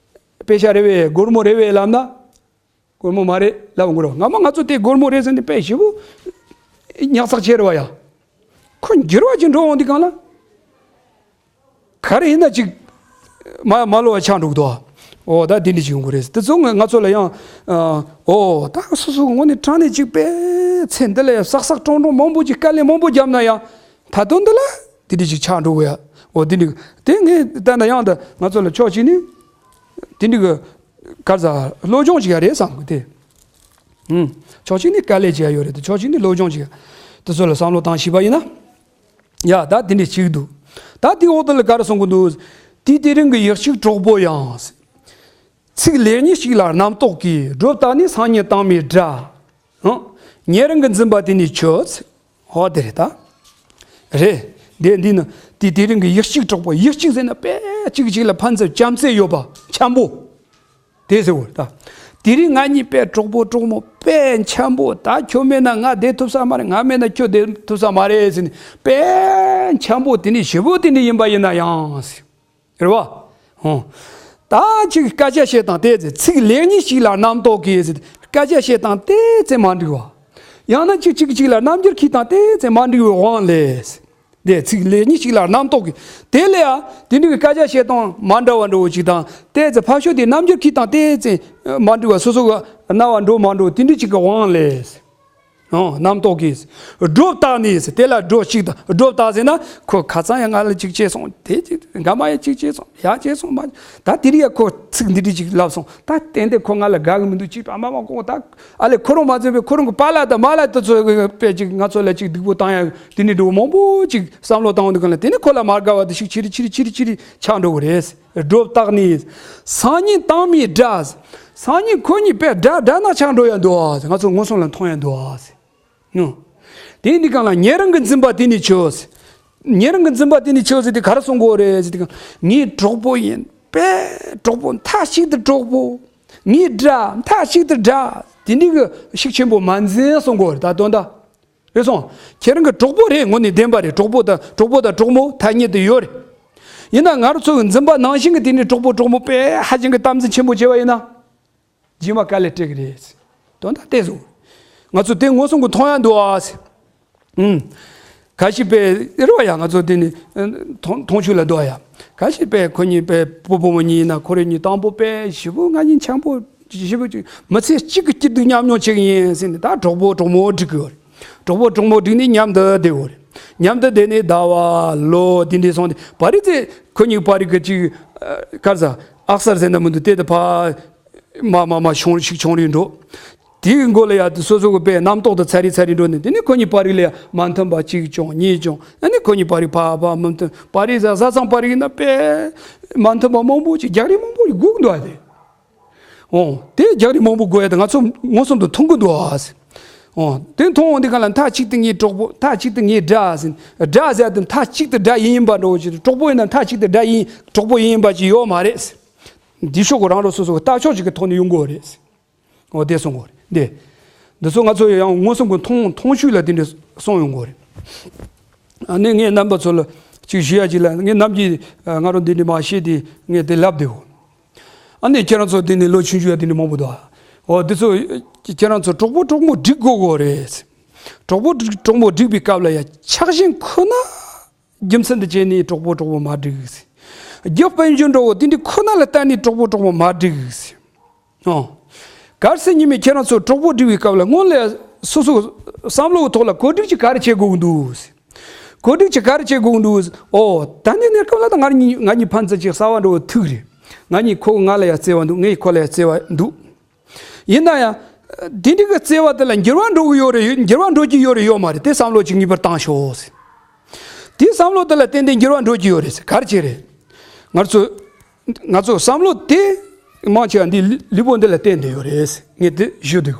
དཔེ་ཆ་རེད་བས་སྒོར་མོ་རེད་བས་ལབ་ན། སྒོར་མོ་མ་རེད་ལབ་དགོས་རེད་བ་སྔ་མ་ང་ཚོ་དེ་སྒོར་མོ་རེད་ཟེར་ནས་དཔེ་ཞེ་པོ་ཉག་ཚག་བྱས་རེད་བ་ཡ། ཁོ་འགྱུར་བ་ཅིག་འགྲོ་འོང་དུས་གང་ལ། ག་རེ་ཡིན་ན་ཅིག་མ་མ་ལོ་བ་ཆགས་འགྲོ་གི་འདུག་ཨོ་ད་འདི་འདྲ་ཅིག་ཡོང་གི་རེད་དེ་ཚོ་ང་ང་ཚོ་ལ་ཡང་ཨོ་ད་སོ་སོ་ངོ་ནས་དྲང་ནས་ཅིག་པས་ཚེ་འདི་ལ་ཡང་བསགས་བསགས་སྤྲང་སྤྲང་མང་པོ་ཅིག་དཀའ་ལས་མང་པོ་བརྒྱབ་ན་ཡང་ད་དུང་འདི་ལ་འདི་འདྲ་ཅིག་ཆགས་འགྲོ་གི་ཡ་ཨོ་འདི་འདྲ་དེ་ངས་ལྟ་ན་ཡང་ད་ང་ཚོ་ལ་ཕྱོགས་གཅིག་ནས་དེ་འདྲ་གི་གར་ཟ་བློ་སྦྱོང་ཅིག་ཡ་རེད་བསམ་གི་དེ་ཕྱོགས་གཅིག་ནས་དཀའ་ལས་ཅིག་ཡ་ཡོད་རེད་དེ་ཕྱོགས་གཅིག་ནས་བློ་སྦྱོང་ཅིག་ཡ་དེ་ཚོ་ལ་བསམ་བློ་བཏང་ཤེས་པ་ཡིན་ན། ཡ་ད་དེ་འདྲ་ཅིག་འདུག་ད་དེའི་འོག་ཏུ་ལ་ག་རེ་གསུང་གི་འདུག་དེ་དེ་རིང་གི་ཡིག་གཅིག་གྲོགས་པོ་ཡང་། ཚིག་ལེགས་ཉེས་ཤིག་ལ་རྣམ་རྟོག་གིས། སྒྲུབ་ད་ནི་སང་ཉིན་དྭངས་མའི་སྒྲ། ཨང་། ཉེ་རིང་གི་འཛིན་པ་དེ་ནི་ཆོས། ཧོ་དེ་རེད་ད། རེད། དེ་འདི་ནི་དེ་དེ་རིང་གི་ཡིག་གཅིག་གྲོགས་པོ་ཡིག་གཅིག་ཟེར་ན་དཔེ་གཅིག་གཅིག་ལ་ཕན་ཚུན་བྱམས་བརྩེ་ཡོད་པ་འཆམ་པོ། དེ་ཟེར་བ་ད། དེ་རིང་ང་གཉིས་དཔེ་གྲོགས་པོ་གྲོགས་མོ་དཔེ་འཆམ་པོ་ད་ཁྱོད་མེད་ན་ང་བསྡད་ཐུབ་ས་མ་རེད་ང་མེད་ན་ཁྱོད་བསྡད་ཐུབ་ས་མ་རེད་ཟེར་ནས་དཔེ་འཆམ་པོ་དེ་ནི་ཞེ་པོ་དེ་འདྲ་ཡིན་པ་ཡིན་ན་ཡང་ཟེར། རེད་བ། ཧོ། ད་ཅིག་སྐད་ཆ་བཤད་དང་དེ་ཟེར་ཚིག་ལེགས་ཉེས་ཤིག་ལ་རྣམ་རྟོག་གིས་ཟེར་སྐད་ སྐད་ཆ་བཤད་སྟངས་ཏོག་ཙམ་མ་འགྲིག་པ། ཡང་ན་གཅིག་གཅིག་གཅིག་ལ་རྣམ་འགྱུར་འཁྱེར་སྟངས་ཏོག་ཙམ་མ་འགྲིག་པའི་དབང་ལས། དེ་ཚིག་ལེ་གཉིས་གཅིག་ལ་རྣམ་རྟོག་གི། དེ་ལས་ཡང་དེ་འདྲའི་གི་སྐད་ཆ་བཤད་སྟངས་མ་འདྲ་བ་འདྲ་བོ་ཅིག་དང་ཏོག་ཙམ་ཕར་ཕྱོགས་དེ་རྣམ་འགྱུར་འཁྱེར་སྟངས་ཏོག་ཙམ་མ་འགྲིག་པ། སོ་སོ་གི་རྣ་བ་འགྲོ་མ་འགྲོ་དེ་འདྲའི་ཅིག་གི་དབང་ལས། ཨོ། རྣམ་རྟོག་གིས། སྒྲོ་བཏགས་ནས་དེ་ལ་སྒྲོ་གཅིག་དང་སྒྲོ་བཏགས་ཟེར་ན། ཁོ་ཁ་སང་ཡང་ང་ལ་གཅིག་བྱས་སོང་། དེ་གཅིག་སྔ་མ་ཡང་གཅིག་བྱས་སོང་། ཡང་བྱས་སོང་མ། ད་དེ་རིང་ཡང་ཁོ་ཚིག་འདི་འདྲ་ཅིག་ལབ་སོང་། ད་ཏན་ཏན་ཁོ་ང་ལ་དགའ་གི་མི་འདུག་ཅིག་ཨ་མ་མ་ཁོ་ད་ཨ་ལས་ཁོ་རང་མ་ཚད་པའི་ཁོ་རང་གི་པཱ་ལགས་དང་མ་ལགས་དེ་ཚོ་དཔེ་ཅིག་ང་ཚོ་ལ་ཅིག་སྡུག་པོ་བཏང་ཡ་དེ་འདྲ་འདྲ་བོ་མང་པོ་ཅིག་བསམ་བློ་བཏང་འདུག་ག་ལ། དེ་ནི་ཁོ་ལ་མ་དགའ་བ་དེ་ཞིག་ཆི་རི་ཆི་རི་ཆི་རི་ཆི་རི་ཆགས་འགྲོ་གི་རེད། སྒྲོ་བཏགས་ནས། སང་ཉིན་དྭངས་མའི་སྒྲ། སང་ཉིན་ཁོ་གཉིས་དཔེ་འདྲ་འདྲ་ན་ཆགས་འགྲོ་ཡ་འདུག་ཨ། ང་ཚོ་མངོན་སུམ་ལ་མཐོང་ཡ་འདུག་ཨ། ནོ། དེ་འདི་གང་ལ་ཉེ་རིང་གི་འཛིན་པ་དེ་ནི་ཆོས། ཉེ་རིང་གི་འཛིན་པ་དེ་ནི་ཆོས་ཟེར་དེ་ག་རེ་གསུང་གི་ཡོད་རེད་ཟེར་དེ་གང་། ངའི་གྲོགས་པོ་ཡིན་པས་གྲོགས་པོ་མཐའ་གཅིག་ཏུ་གྲོགས་པོ། ངའི་དགྲ་མཐའ་གཅིག་ཏུ་དགྲ། དེ་འདི་གི་ཤུགས་ཆེན་པོ་མ་འཛིན་གསུང་གི་ཡོད་རེད། ད་དོན་དག་རེད་སོང་། ཁྱེད་རང་གི་གྲོགས་པོ་རེད། དངོས་གནས་བདེན་པ་རེད། གྲོགས་པོ་དང་གྲོགས་པོ་དང་གྲོགས་མོ་ཐ་སྙད་དུ་ཡོད་རེད། ཡིན་ན་ང་རང་ཚོ་གི་འཛིན་པ་ནང་བཞིན་གི་དེ་ནི་གྲོགས་པོ་གྲོགས་མོ་དཔེ་ཧ་ཅང་གི་དམ་འཛིན་ཆེན་པོ་བྱས་པ་ཡིན་ན། རྗེས་མ་དཀའ་ལས་སྤྲད་གི་རེད། དོན་དག་དེ་བཟོ། ང་ཚོ་དེ་མངོན་སུམ་གི་མཐོང་ཡ་འདུག་ཨ། ཨུམ། ཁ་ཤས་དཔེ་རེད་བ་ཡ། ང་ཚོ་དེ་ནི་མཐོང་མཐོང་ཆོས་ལ་འདུག་ཨ་ཡ། ཁ་ཤས་དཔེ་ཁོ་གཉིས་དཔེ་བུ་བུ་མོ་གཉིས་ཡིན་ན་ཁོ་རེ་གཉིས་དང་པོ་དཔེ་ཞེ་པོ་ང་གཉིས་འཆམ་པོ་ཞེ་པོ་ཅིག་མི་ཚེ་གཅིག་གི་སྐྱིད་སྡུག་མཉམ་མྱོང་བྱེད་གི་ཡིན་ཟེར་ནས། ད་གྲོགས་པོ་གྲོགས་མོ་འགྲིག་གི་ཡོད་རེད། གྲོགས་པོ་གྲོགས་མོ་འགྲིག་ནས་མཉམ་དུ་བསྡད་ཡོད་རེད། མཉམ་དུ་བསྡད་ནས་ཟླ་བ་ལོ་དེ་འདྲ་སོང་སྟེ་བར་རིག་ཚེ་ཁོ་གཉིས་བར་རིག་གི་ཅིག་ག་རེ་ཟ་ཨག་སར་ཟེར་ན་མི་འདུག་དེ་དུ་ཕ། མ་མ་མ་ཆུང་ཞིག་ཆུང་རིག་འགྲོ། དེའི་མགོ་ལ་ཡ་དེ་སོ་སོ་གི་དཔེ་རྣམ་རྟོག་དང་ཚ་རིག་ཚ་རིག་འགྲོ་ནས། དེ་ནས་ཁོ་གཉིས་བར་རིག་ལ་ཡ་མ་མཐུན་པ་གཅིག་བྱུང་གཉིས་བྱུང་། ཨ་ནི་ཁོ་གཉིས་བར་རིག་ཕ་ཕ་མ་མཐུན། བར་རིག་ཟ་ས་ཚང་བར་རིག་ན་དཔེ་མ་མཐུན་པ་མང་པོ་ཅིག་རྒྱག་རེས་མང་པོ་ཅིག་སྒུག་འདུག་ཨ། དེ་ཨོ་དེ་རྒྱག་རེས་མང་པོ་དགོས་ཡ་དེ་ང་ཚོ་མངོན་སུམ་དུ་མཐོང་གི་འདུག་ཨ། ཨོ་དེ་མཐོང་འོང་དེ་ག་ལ་མཐའ་གཅིག་ཏུ་ངའི་གྲོགས་པོ། མཐའ་གཅིག་ཏུ་ངའི་དགྲ་ཟེར། དགྲ་ཟེར་ཡ་དེ་མཐའ་གཅིག་ཏུ་དགྲ་ཡིན་ཡིན་པ་འདྲ་བོ་ཅིག་གྲོགས་པོ་ཡིན་ན་མཐའ་གཅིག་ཏུ་དགྲ་ཡིན་གྲོགས་པོ་ཡིན་ཡིན་པ་ཅིག་ཡོད་མ་རེད། འདི་ཕྱོགས་ཀྱི་རང་རང་སོ་སོ་གི་ལྟ་ཕྱོགས་ཅིག་གི་ཐོག་ནས་ཡོང་དགོས་རེད། འོ་དེ་གསུང་དགོས་རེད་དེ། འདི་ཚོ་ང་ཚོ་ཡང་མངོན་སུམ་གྱི་མཐོང་མཐོང་ཤུལ་ལ་དེ་འདྲ་གསུང་ཡོང་དགོས་རེད། ཨ་ནི་ངས་རྣམ་པ་ཚོ་ལ་ཅིག་ཞུ་ཡ་ཅིག་ལ། ངས་ནམ་རྒྱུན་ང་རང་འདི་འདྲ་མ་བཤད་དེ་ངས་དེ་ལབ་བསྡད་ཡོད། ཨ་ནི་ཁྱེད་རང་ཚོ་འདི་ནས་ལོ་ཆུང་ཆུང་ཡ་འདི་འདྲ་མང་པོ་འདུག་འོ་འདི་ཚོ་ཁྱེད་རང་ཚོ་གྲོགས་པོ་གྲོགས་མོ་སྒྲིག་དགོས་དགོས་རེད། གྲོགས་པོ་གྲོགས་མོ་སྒྲིག་པའི་སྐབས་ལ་ཡ་ཆགས་ཞེན་ཁོ་ན། རྒྱུ་མཚན་དུ་བྱས་ནས་གྲོགས་པོ་གྲོགས་མོ་མ་སྒྲིག། རྒྱུ་དཔལ་འབྱོར་འགྲོ་བ་དེ་འདྲའི་ཁོ་ན་ལ་བརྟེན་ནས་གྲོགས་པོ་གྲོགས་མོ་མ་སྒྲིག། ཨོ། གལ་སྲིད་ཉི་མས་ཁྱེད་རང་ཚོ་གྲོགས་པོ་སྒྲིག་པའི་སྐབས་ལ་སྔོན་ལ་སོ་སོ་བསམ་བློ་གི་ཐོག་ལ་གོ་སྒྲིག་ཅིག་ག་རེ་བྱེད་དགོས་ཀྱི་འདུག་གོ་སྒྲིག་ཅིག་ག་རེ་བྱེད་དགོས་ཀྱི་འདུག་ཨོ། ད་ནི་གནས་སྐབས་ལ་ད་ང་གཉིས་ང་གཉིས་ཕན་ཚུན་ཅིག་གསར་བ་འགྲོ་བ་ཐུག་རེད། ང་གཉིས་ཁོ་ང་ལ་ཡང་བརྩེ་བ་འདུག་ངས་ཁོ་ལ་ཡང་བརྩེ་བ་འདུག་ཡིན་ན་ཡང་། དེ་འདྲའི་གི་བརྩེ་བ་དེ་ལ་འགྱུར་བ་འགྲོ་གི་ཡོད་རེད། འགྱུར་བ་འགྲོ་གི་ཡོད་རེད་ཡོད་མ་རེད། དེ་བསམ་བློ་ཅིག་ངེས་པར་བཏང་ཤོག་དེ་བསམ་བློ་དེ་ལ་བརྟེན་ཏེ་འགྱུར་བ་འགྲོ་གི་ཡོད་རེད། ག་རེ་བྱས་རེད། ང་ཚོ་ང་ཚོ་བསམ་བློ་དེ་མང་ཆེ་བ་འདི་ལུས་པོ་འདི་ལ་བརྟེན་ཏེ་ཡོད་རེད། ངས་དེ་ཞུ་འདོད།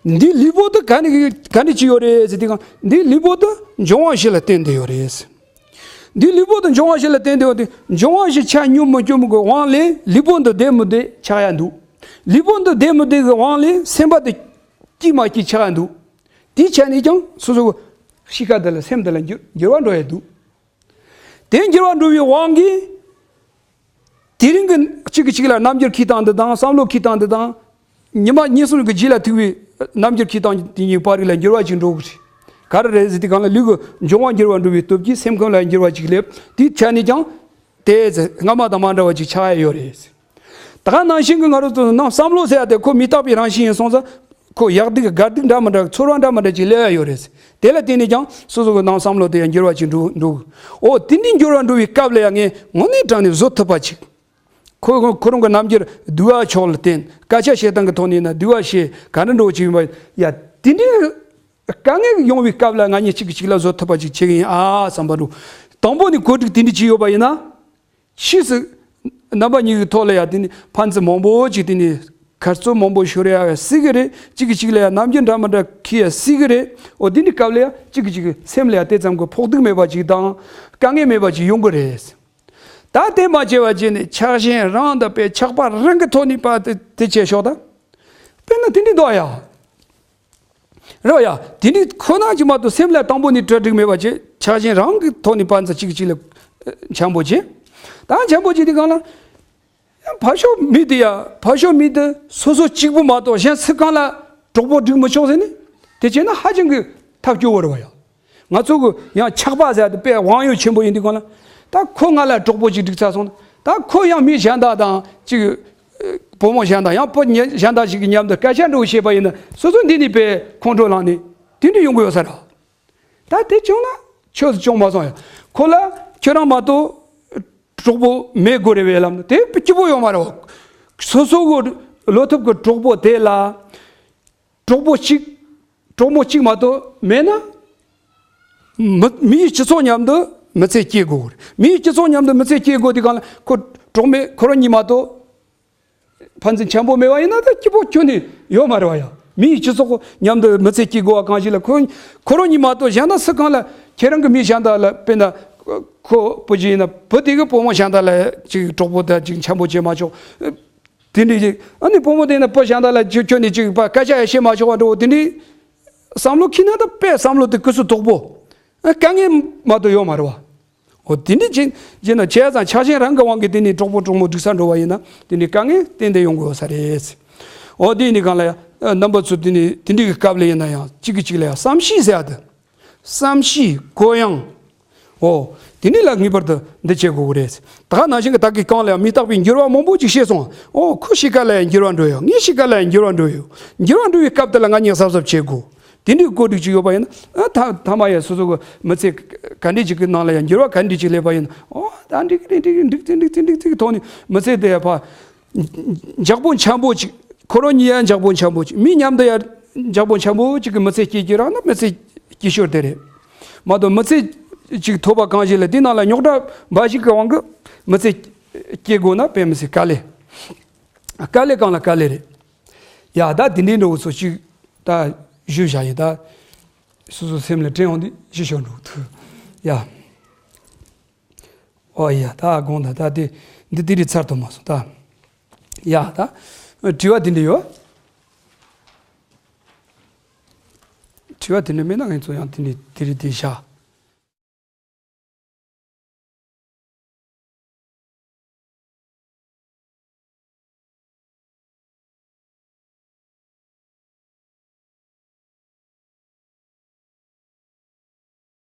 འདི་ལུས་པོ་དེ་ག་ནས་ག་ནས་ཅི་ཡོད་རེད་ཟེར་དུས་སྒང་། འདི་ལུས་པོ་དེ་འབྱུང་བ་བཞི་ལ་བརྟེན་ཏེ་ཡོད་རེད། འདི་ལུས་པོ་དེ་འབྱུང་བ་བཞི་ལ་བརྟེན་ཏེ་ཡོད་དེ། འབྱུང་བ་བཞི་ཆ་སྙོམས་མི་སྙོམས་ཀྱི་དབང་ལས་ལུས་པོ་འདི་བདེ་མི་བདེ་ཆགས་ཡ་འདུག་ལུས་པོ་འདི་བདེ་མི་བདེ་གི་དབང་ལས་སེམས་པ་དེ་སྐྱིད་མ་སྐྱིད་ཆགས་ཡ་འདུག་དེའི་ཆ་ནས་ཀྱང་སོ་སོ་གི་གཤིས་ཀ་དེ་ལ་སེམས་དེ་ལ་འགྱུར་འགྱུར་བ་འགྲོ་ཡ་འདུག་དེ་འགྱུར་བ་འགྲོ་བའི་དབང་གིས། དེ་རིང་གི་གཅིག་གིས་གཅིག་ལ་རྣམ་འགྱུར་འཁྱེར་སྟངས་འདི་དང་བསམ་བློ་འཁྱེར་སྟངས་འདི་དང་། ཉི་མ་གཉིས་གསུམ་གྱི་རྗེས་ལ་ཐུག་པའི་རྣམ་འགྱུར་འཁྱེར་སྟངས་དེ་གཉིས་བར་རིགས་ལ་འགྱུར་བ་ཅིག་འགྲོ་གི་རེད། ག་རེ་རེད་ཟེར་དུས་སྒང་ལ་ལུས་ཀྱི་འབྱུང་བ་འགྱུར་བ་འགྲོ་བའི་སྟོབས་ཀྱིས་སེམས་ཁམས་ལ་འགྱུར་བ་ཅིག་སླེབས། དེའི་ཆ་ནས་ཀྱང་དེ་ཚེ་སྔ་མ་དང་མ་འདྲ་བ་ཅིག་ཆགས་ཡ་ཡོད་རེད། ད་ག་ནང་བཞིན་གྱི་ང་རང་ཚོ་ནང་བསམ་བློ་ཟེར་ཡ་དེ་ཁོ་མི་རྟག་པའི་རང་བཞིན་ཡིན་སོང་ཙང་། ཁོ་ཡག་སྡུག་དགའ་སྡུག་འདྲ་མི་འདྲ་ཚོར་བ་འདྲ་མི་འདྲ་ཅིག་སླེབས་ཡ་ཡོད་རེད། དེ་ལ་བརྟེན་ནས་ཀྱང་སོ་སོ་གི་ནང་བསམ་བློ་དེ་ཡང་འགྱུར་བ་ཅིག་འགྲོ་འགྲོ་གི། ཨོ་དེ་འདྲའི་འགྱུར་བ་འགྲོ་བའི་སྐབས་ལ་ཡང་ངས་དངོས་གནས་དྲང་ནས་བཟོད་ཐུབ་པ་ཅིག་ཁོ་ཁོ་རང་གི་རྣམ་འགྱུར་སྡུག་པ་ཕྱོགས་ལ་བརྟེན། སྐད་ཆ་བཤད་སྟངས་ཀྱི་ཐོག་ནས་ན་སྡུག་པ་བཤད་ག་འདྲ་འགྲོ་བ་ཅིག་ཡིན་པ། ཡ་དེ་འདྲའི་དཀའ་ངལ་ཡོང་བའི་སྐབས་ལ་ང་གཉིས་གཅིག་གིས་གཅིག་ལ་བཟོད་ཐུབ་པ་ཅིག་བྱེད་ཀྱི་ཡིན་ཨ་བསམ་པ་འདུག་དང་པོ་ནས་གོ་སྒྲིག་དེ་འདྲ་བྱས་ཡོད་པ་ཡིན་ན། ཕྱིས་སུ་རྣམ་པ་གཉིས་ཀྱི་ཐོག་ལ་ཡང་དེ་ནི་ཕན་ཚུན་མང་པོ་ཅིག་དེ་ནི་ཁ་རྩོད་མང་པོ་ཤོར་ཡ་སྲིད་གི་རེད། གཅིག་གིས་གཅིག་ལ་ཡང་རྣམ་འགྱུར་འདྲ་མི་འདྲ་འཁྱེར་ཡ་སྲིད་གི་རེད། འོ་དེ་འདྲའི་སྐབས་ལ་ཡང་གཅིག་གིས་གཅིག་གི་སེམས་ལ་ཡང་དེ་ཙམ་གྱི་ཕོག་ཐུག་མེད་པ་ཅིག་དང་དཀའ་ངལ་མེད་པ་ཅིག་ཡོང་གི་རེད། ད་དེ་མ་བྱས་པ་བྱས་ནས་ཆགས་ཞེན་རང་དང་པའི་ཆགས་པ་རང་གི་ཐོག་ནས་པ་དེ་དེ་བྱས་ཤོག་ད། དཔེར་ན་དེ་འདྲའི་འདུག་ཡ། རེད་བ་ཡ། དེ་འདྲའི་ཁོ་ན་ཅིག་མ་གཏོགས་སེམས་ལ་དང་པོ་ནས་གྲ་སྒྲིག་མེད་པ་བྱས། ཆགས་ཞེན་རང་གི་ཐོག་ནས་ཕན་ཚུན་གཅིག་གིས་གཅིག་ལ་འཆམ་པོ་བྱས། ད་འཆམ་པོ་བྱས་དུས་སྒང་ལ། ཡ་ ཕར་ཕྱོགས་མི་དེ་ཡ་ཕར་ཕྱོགས་མི་དེ་སོ་སོ་གཅིག་པུ་མ་གཏོགས་གཞན་སུ་གང་ལ་གྲོགས་པོ་སྒྲིག་མི་ཆོག་ཟེར་ནི། དེ་བྱས་ན་ཧ་ཅང་གི་ཐབས་སྐྱོ་བོ་རེད་བ་ཡ། ང་ཚོ་གི་ཡང་ཆགས་པ་ཟེར་དེ་དཔེ་དབང་ཡོད་ཆེན་པོ་ཡིན་དུས་གང་ལ། ད་ཁོ་ང་ལ་གྲོགས་པོ་ཅིག་སྒྲིག་ཚར་སོང་ན། ད་ཁོ་ཡང་མི་གཞན་དག་དང་ཅིག་བུ་མོ་གཞན་དག་ཡང་བུ་གཞན་དག་ཞིག་གི་མཉམ་དུ་སྐད་ཆ་འགྲོ་བྱེད་པ་ཡིན་ན། སོ་སོ་འདི་ནི་དཔེ་ཁོང་ཁྲོ་ལངས་ནས་དེ་འདྲ་ཡོང་གི་ཡོད་ས་རེད། ད་དེ་བྱུང་ན་ཆོས་སུ་བྱུང་མ་སོང་ཡ། ཁོ་ལ་ཁྱོད་རང་མ་གཏོགས་གྲོགས་པོ་མེད་དགོས་རེད་བས་ལབ་ན་དེ་སྐྱིད་པོ་ཡོད་མ་རེད་བ། སོ་སོ་གི་བློ་ཐུབ་ཀྱི་གྲོགས་པོ་དེ་ལ་གྲོགས་པོ་གཅིག་གྲོགས་མོ་གཅིག་མ་གཏོགས་མེད་ན། མི་མི་ཡི་སྤྱི་ཚོགས་མཉམ་དུ་མི་ཚེ་སྐྱེལ་དགོས་རེད། མི་ཡི་སྤྱི་ཚོགས་མཉམ་དུ་མི་ཚེ་སྐྱེལ་དགོས་དུས་གང་ལ་ཁོ་གྲོགས་མེད་ཁོ་རང་གཉིས་མ་གཏོགས། ཕན་ཚུན་འཆམ་པོ་མེད་པ་ཡིན་ན་ད་སྐྱིད་པོ་ཁྱོན་ནས་ཡོད་མ་རེད་བ་ཡ། མི་ཡི་སྤྱི་ཚོགས་མཉམ་དུ་མི་ཚེ་སྐྱེལ་དགོས་པ་གང་ཞིག་ལ་ཁོ་ཁོ་རང་གཉིས་མ་གཏོགས་གཞན་དག་སུ་གང་ལ་ཁྱེད་རང་གི་མི་གཞན་དག་ལ་དཔེར་ན་ཁོ་བུ་ཅིག་ཡིན་ན་བུ་དེ་གི་བུ་མོ་གཞན་དག་ལ་ཅིག་གྲོགས་པོ་དང་ཅིག་འཆམ་པོ་བྱེད་མ་ཆོག་དེ་འདྲའི་ཅིག་ཨ་ནི་བུ་མོ་དེ་ཡིན་ན་བུ་གཞན་དག་ལ་ཅིག་ཁྱོན་ནས་ཅིག་པ་སྐད་ཆ་ཡང་བཤད་མ་ཆོག་པ་འདྲ་བོ་དེ་འདྲའི་བསམ་བློ་འཁྱེར་ན་ད་དཔེ་བསམ་བློ་དེ་སྐུ་གཟུགས་དོག་པོ་དཀའ་ངལ་མ་གཏོགས་ཡོད་མ་རེད་བ། འོ་དེ་འདྲ་བྱས་བྱས་ན་བྱས་ཙང་ཆགས་ཞེན་རང་གི་དབང་གིས་དེ་ནས་གྲོགས་པོ་གྲོགས་མོ་སྒྲིག་ས་འགྲོ་བ་ཡིན་ན་དེ་འདྲའི་དཀའ་ངལ་ཏན་ཏན་ཡོང་དགོས་ས་རེད། འོ་དེ་ནི་གང་ལ་ཡ་རྣམ་པ་ཚོ་དེ་ནི་དེ་འདྲའི་གི་སྐབས་ལ་ཡིན་ན་ཡང་གཅིག་གིས་གཅིག་ལ་ཡང་བསམ་ཤེས་ཟེར་ཡ་དེ། བསམ་ཤེས་གུ་ཡངས། འོ། དེ་འདྲ་ལ་ངེས་པར་དུ་འདི་བྱེད་དགོས་ཀྱི་རེད། ད་ག་ནང་བཞིན་གྱི་བདག་གིས་གང་ལ་ཡང་མི་རྟག་པའི་འགྱུར་བ་མང་པོ་ཅིག་ཤེས་སོང་། འོ་ཁོ་ཤི་ཁ་ལ་ཡང་འགྱུར་བ་འགྲོ་ཡོད། ངའི་ཤི་ཁ་ལ་ཡང་འགྱུར་བ་འགྲོ་ཡོད། འགྱུར་བ་འགྲོ་བའི་སྐབས་དེ་ལ་ང་གཉིས་གཟབ་གཟབ་བྱེད་དགོས། དེ་འདྲའི་བཀོད་སྒྲིག་ཅིག་ཡོད་པ་ཡིན་ན་ཨ་ད་ཐ་མ་ཡ་སོ་སོ་གི་མི་ཚེ་ག་འདྲ་ཅིག་གི་ནང་ལ་ཡང་འགྱུར་བ་ག་འདྲ་ཅིག་སླེབས་པ་ཡིན་ན་འོ་ད་འགྲིག་གི་རེད་འགྲིག་གི་འགྲིག་ཚིག་འགྲིག་ཚིག་འགྲིག་ཚིག་གི་ཐོག་ནས་མི་ཚེ་དེ་ཡ་ཕ། འཇགས་པོ་འཆམ་པོ་ཅིག་ཁོ་རང་གཉིས་ཡང་འཇགས་པོ་འཆམ་པོ་ཅིག་མི་མཉམ་དུ་ཡང་འཇགས་པོ་འཆམ་པོ་ཅིག་གི་མི་ཚེ་སྐྱེལ་གྱི་རག་ན་མི་ཚེ་སྐྱིད་ཤོས་དེ་རེད། མ་གཏོགས་མི་ཚེ་ཅིག་ཐོབ་པ་གང་ཞིག་ལ་དེ་ནང་ལ་རྙོག་དྲ་འབའ་ཞིག་གི་དབང་གིས་མི་ཚེ་སྐྱེལ་དགོས་ན་དཔེ་མི་སྲིད་དཀའ་ལས། དཀའ་ལས་གང་ལ་དཀའ་ལས་རེད། ཡ་ད་དེ་འདྲའི་འགྲོ་བ་ཚོ་ཅིག་ད་ཞུས་བཞག་ཡིན་ད། སོ་སོ་སེམས་ལ་དྲན་འོང་དུས་ཞུ་ཤོར་འགྲོ་ཐུབ། ཡ། ཨོ་ཡ་ད་དགོངས་དག་ད་དེ་འདི་དེ་རིགས་ཚར་དུ་མ་སོང་ད། ཡ་ད། དྲི་བ་དེ་འདྲ་ཡོད། དྲི་བ་དེ་འདྲ་མེད་ན་ངས་ཚོ་ཡང་དེ་འདྲ་དེ་རིགས་དེ་བཞག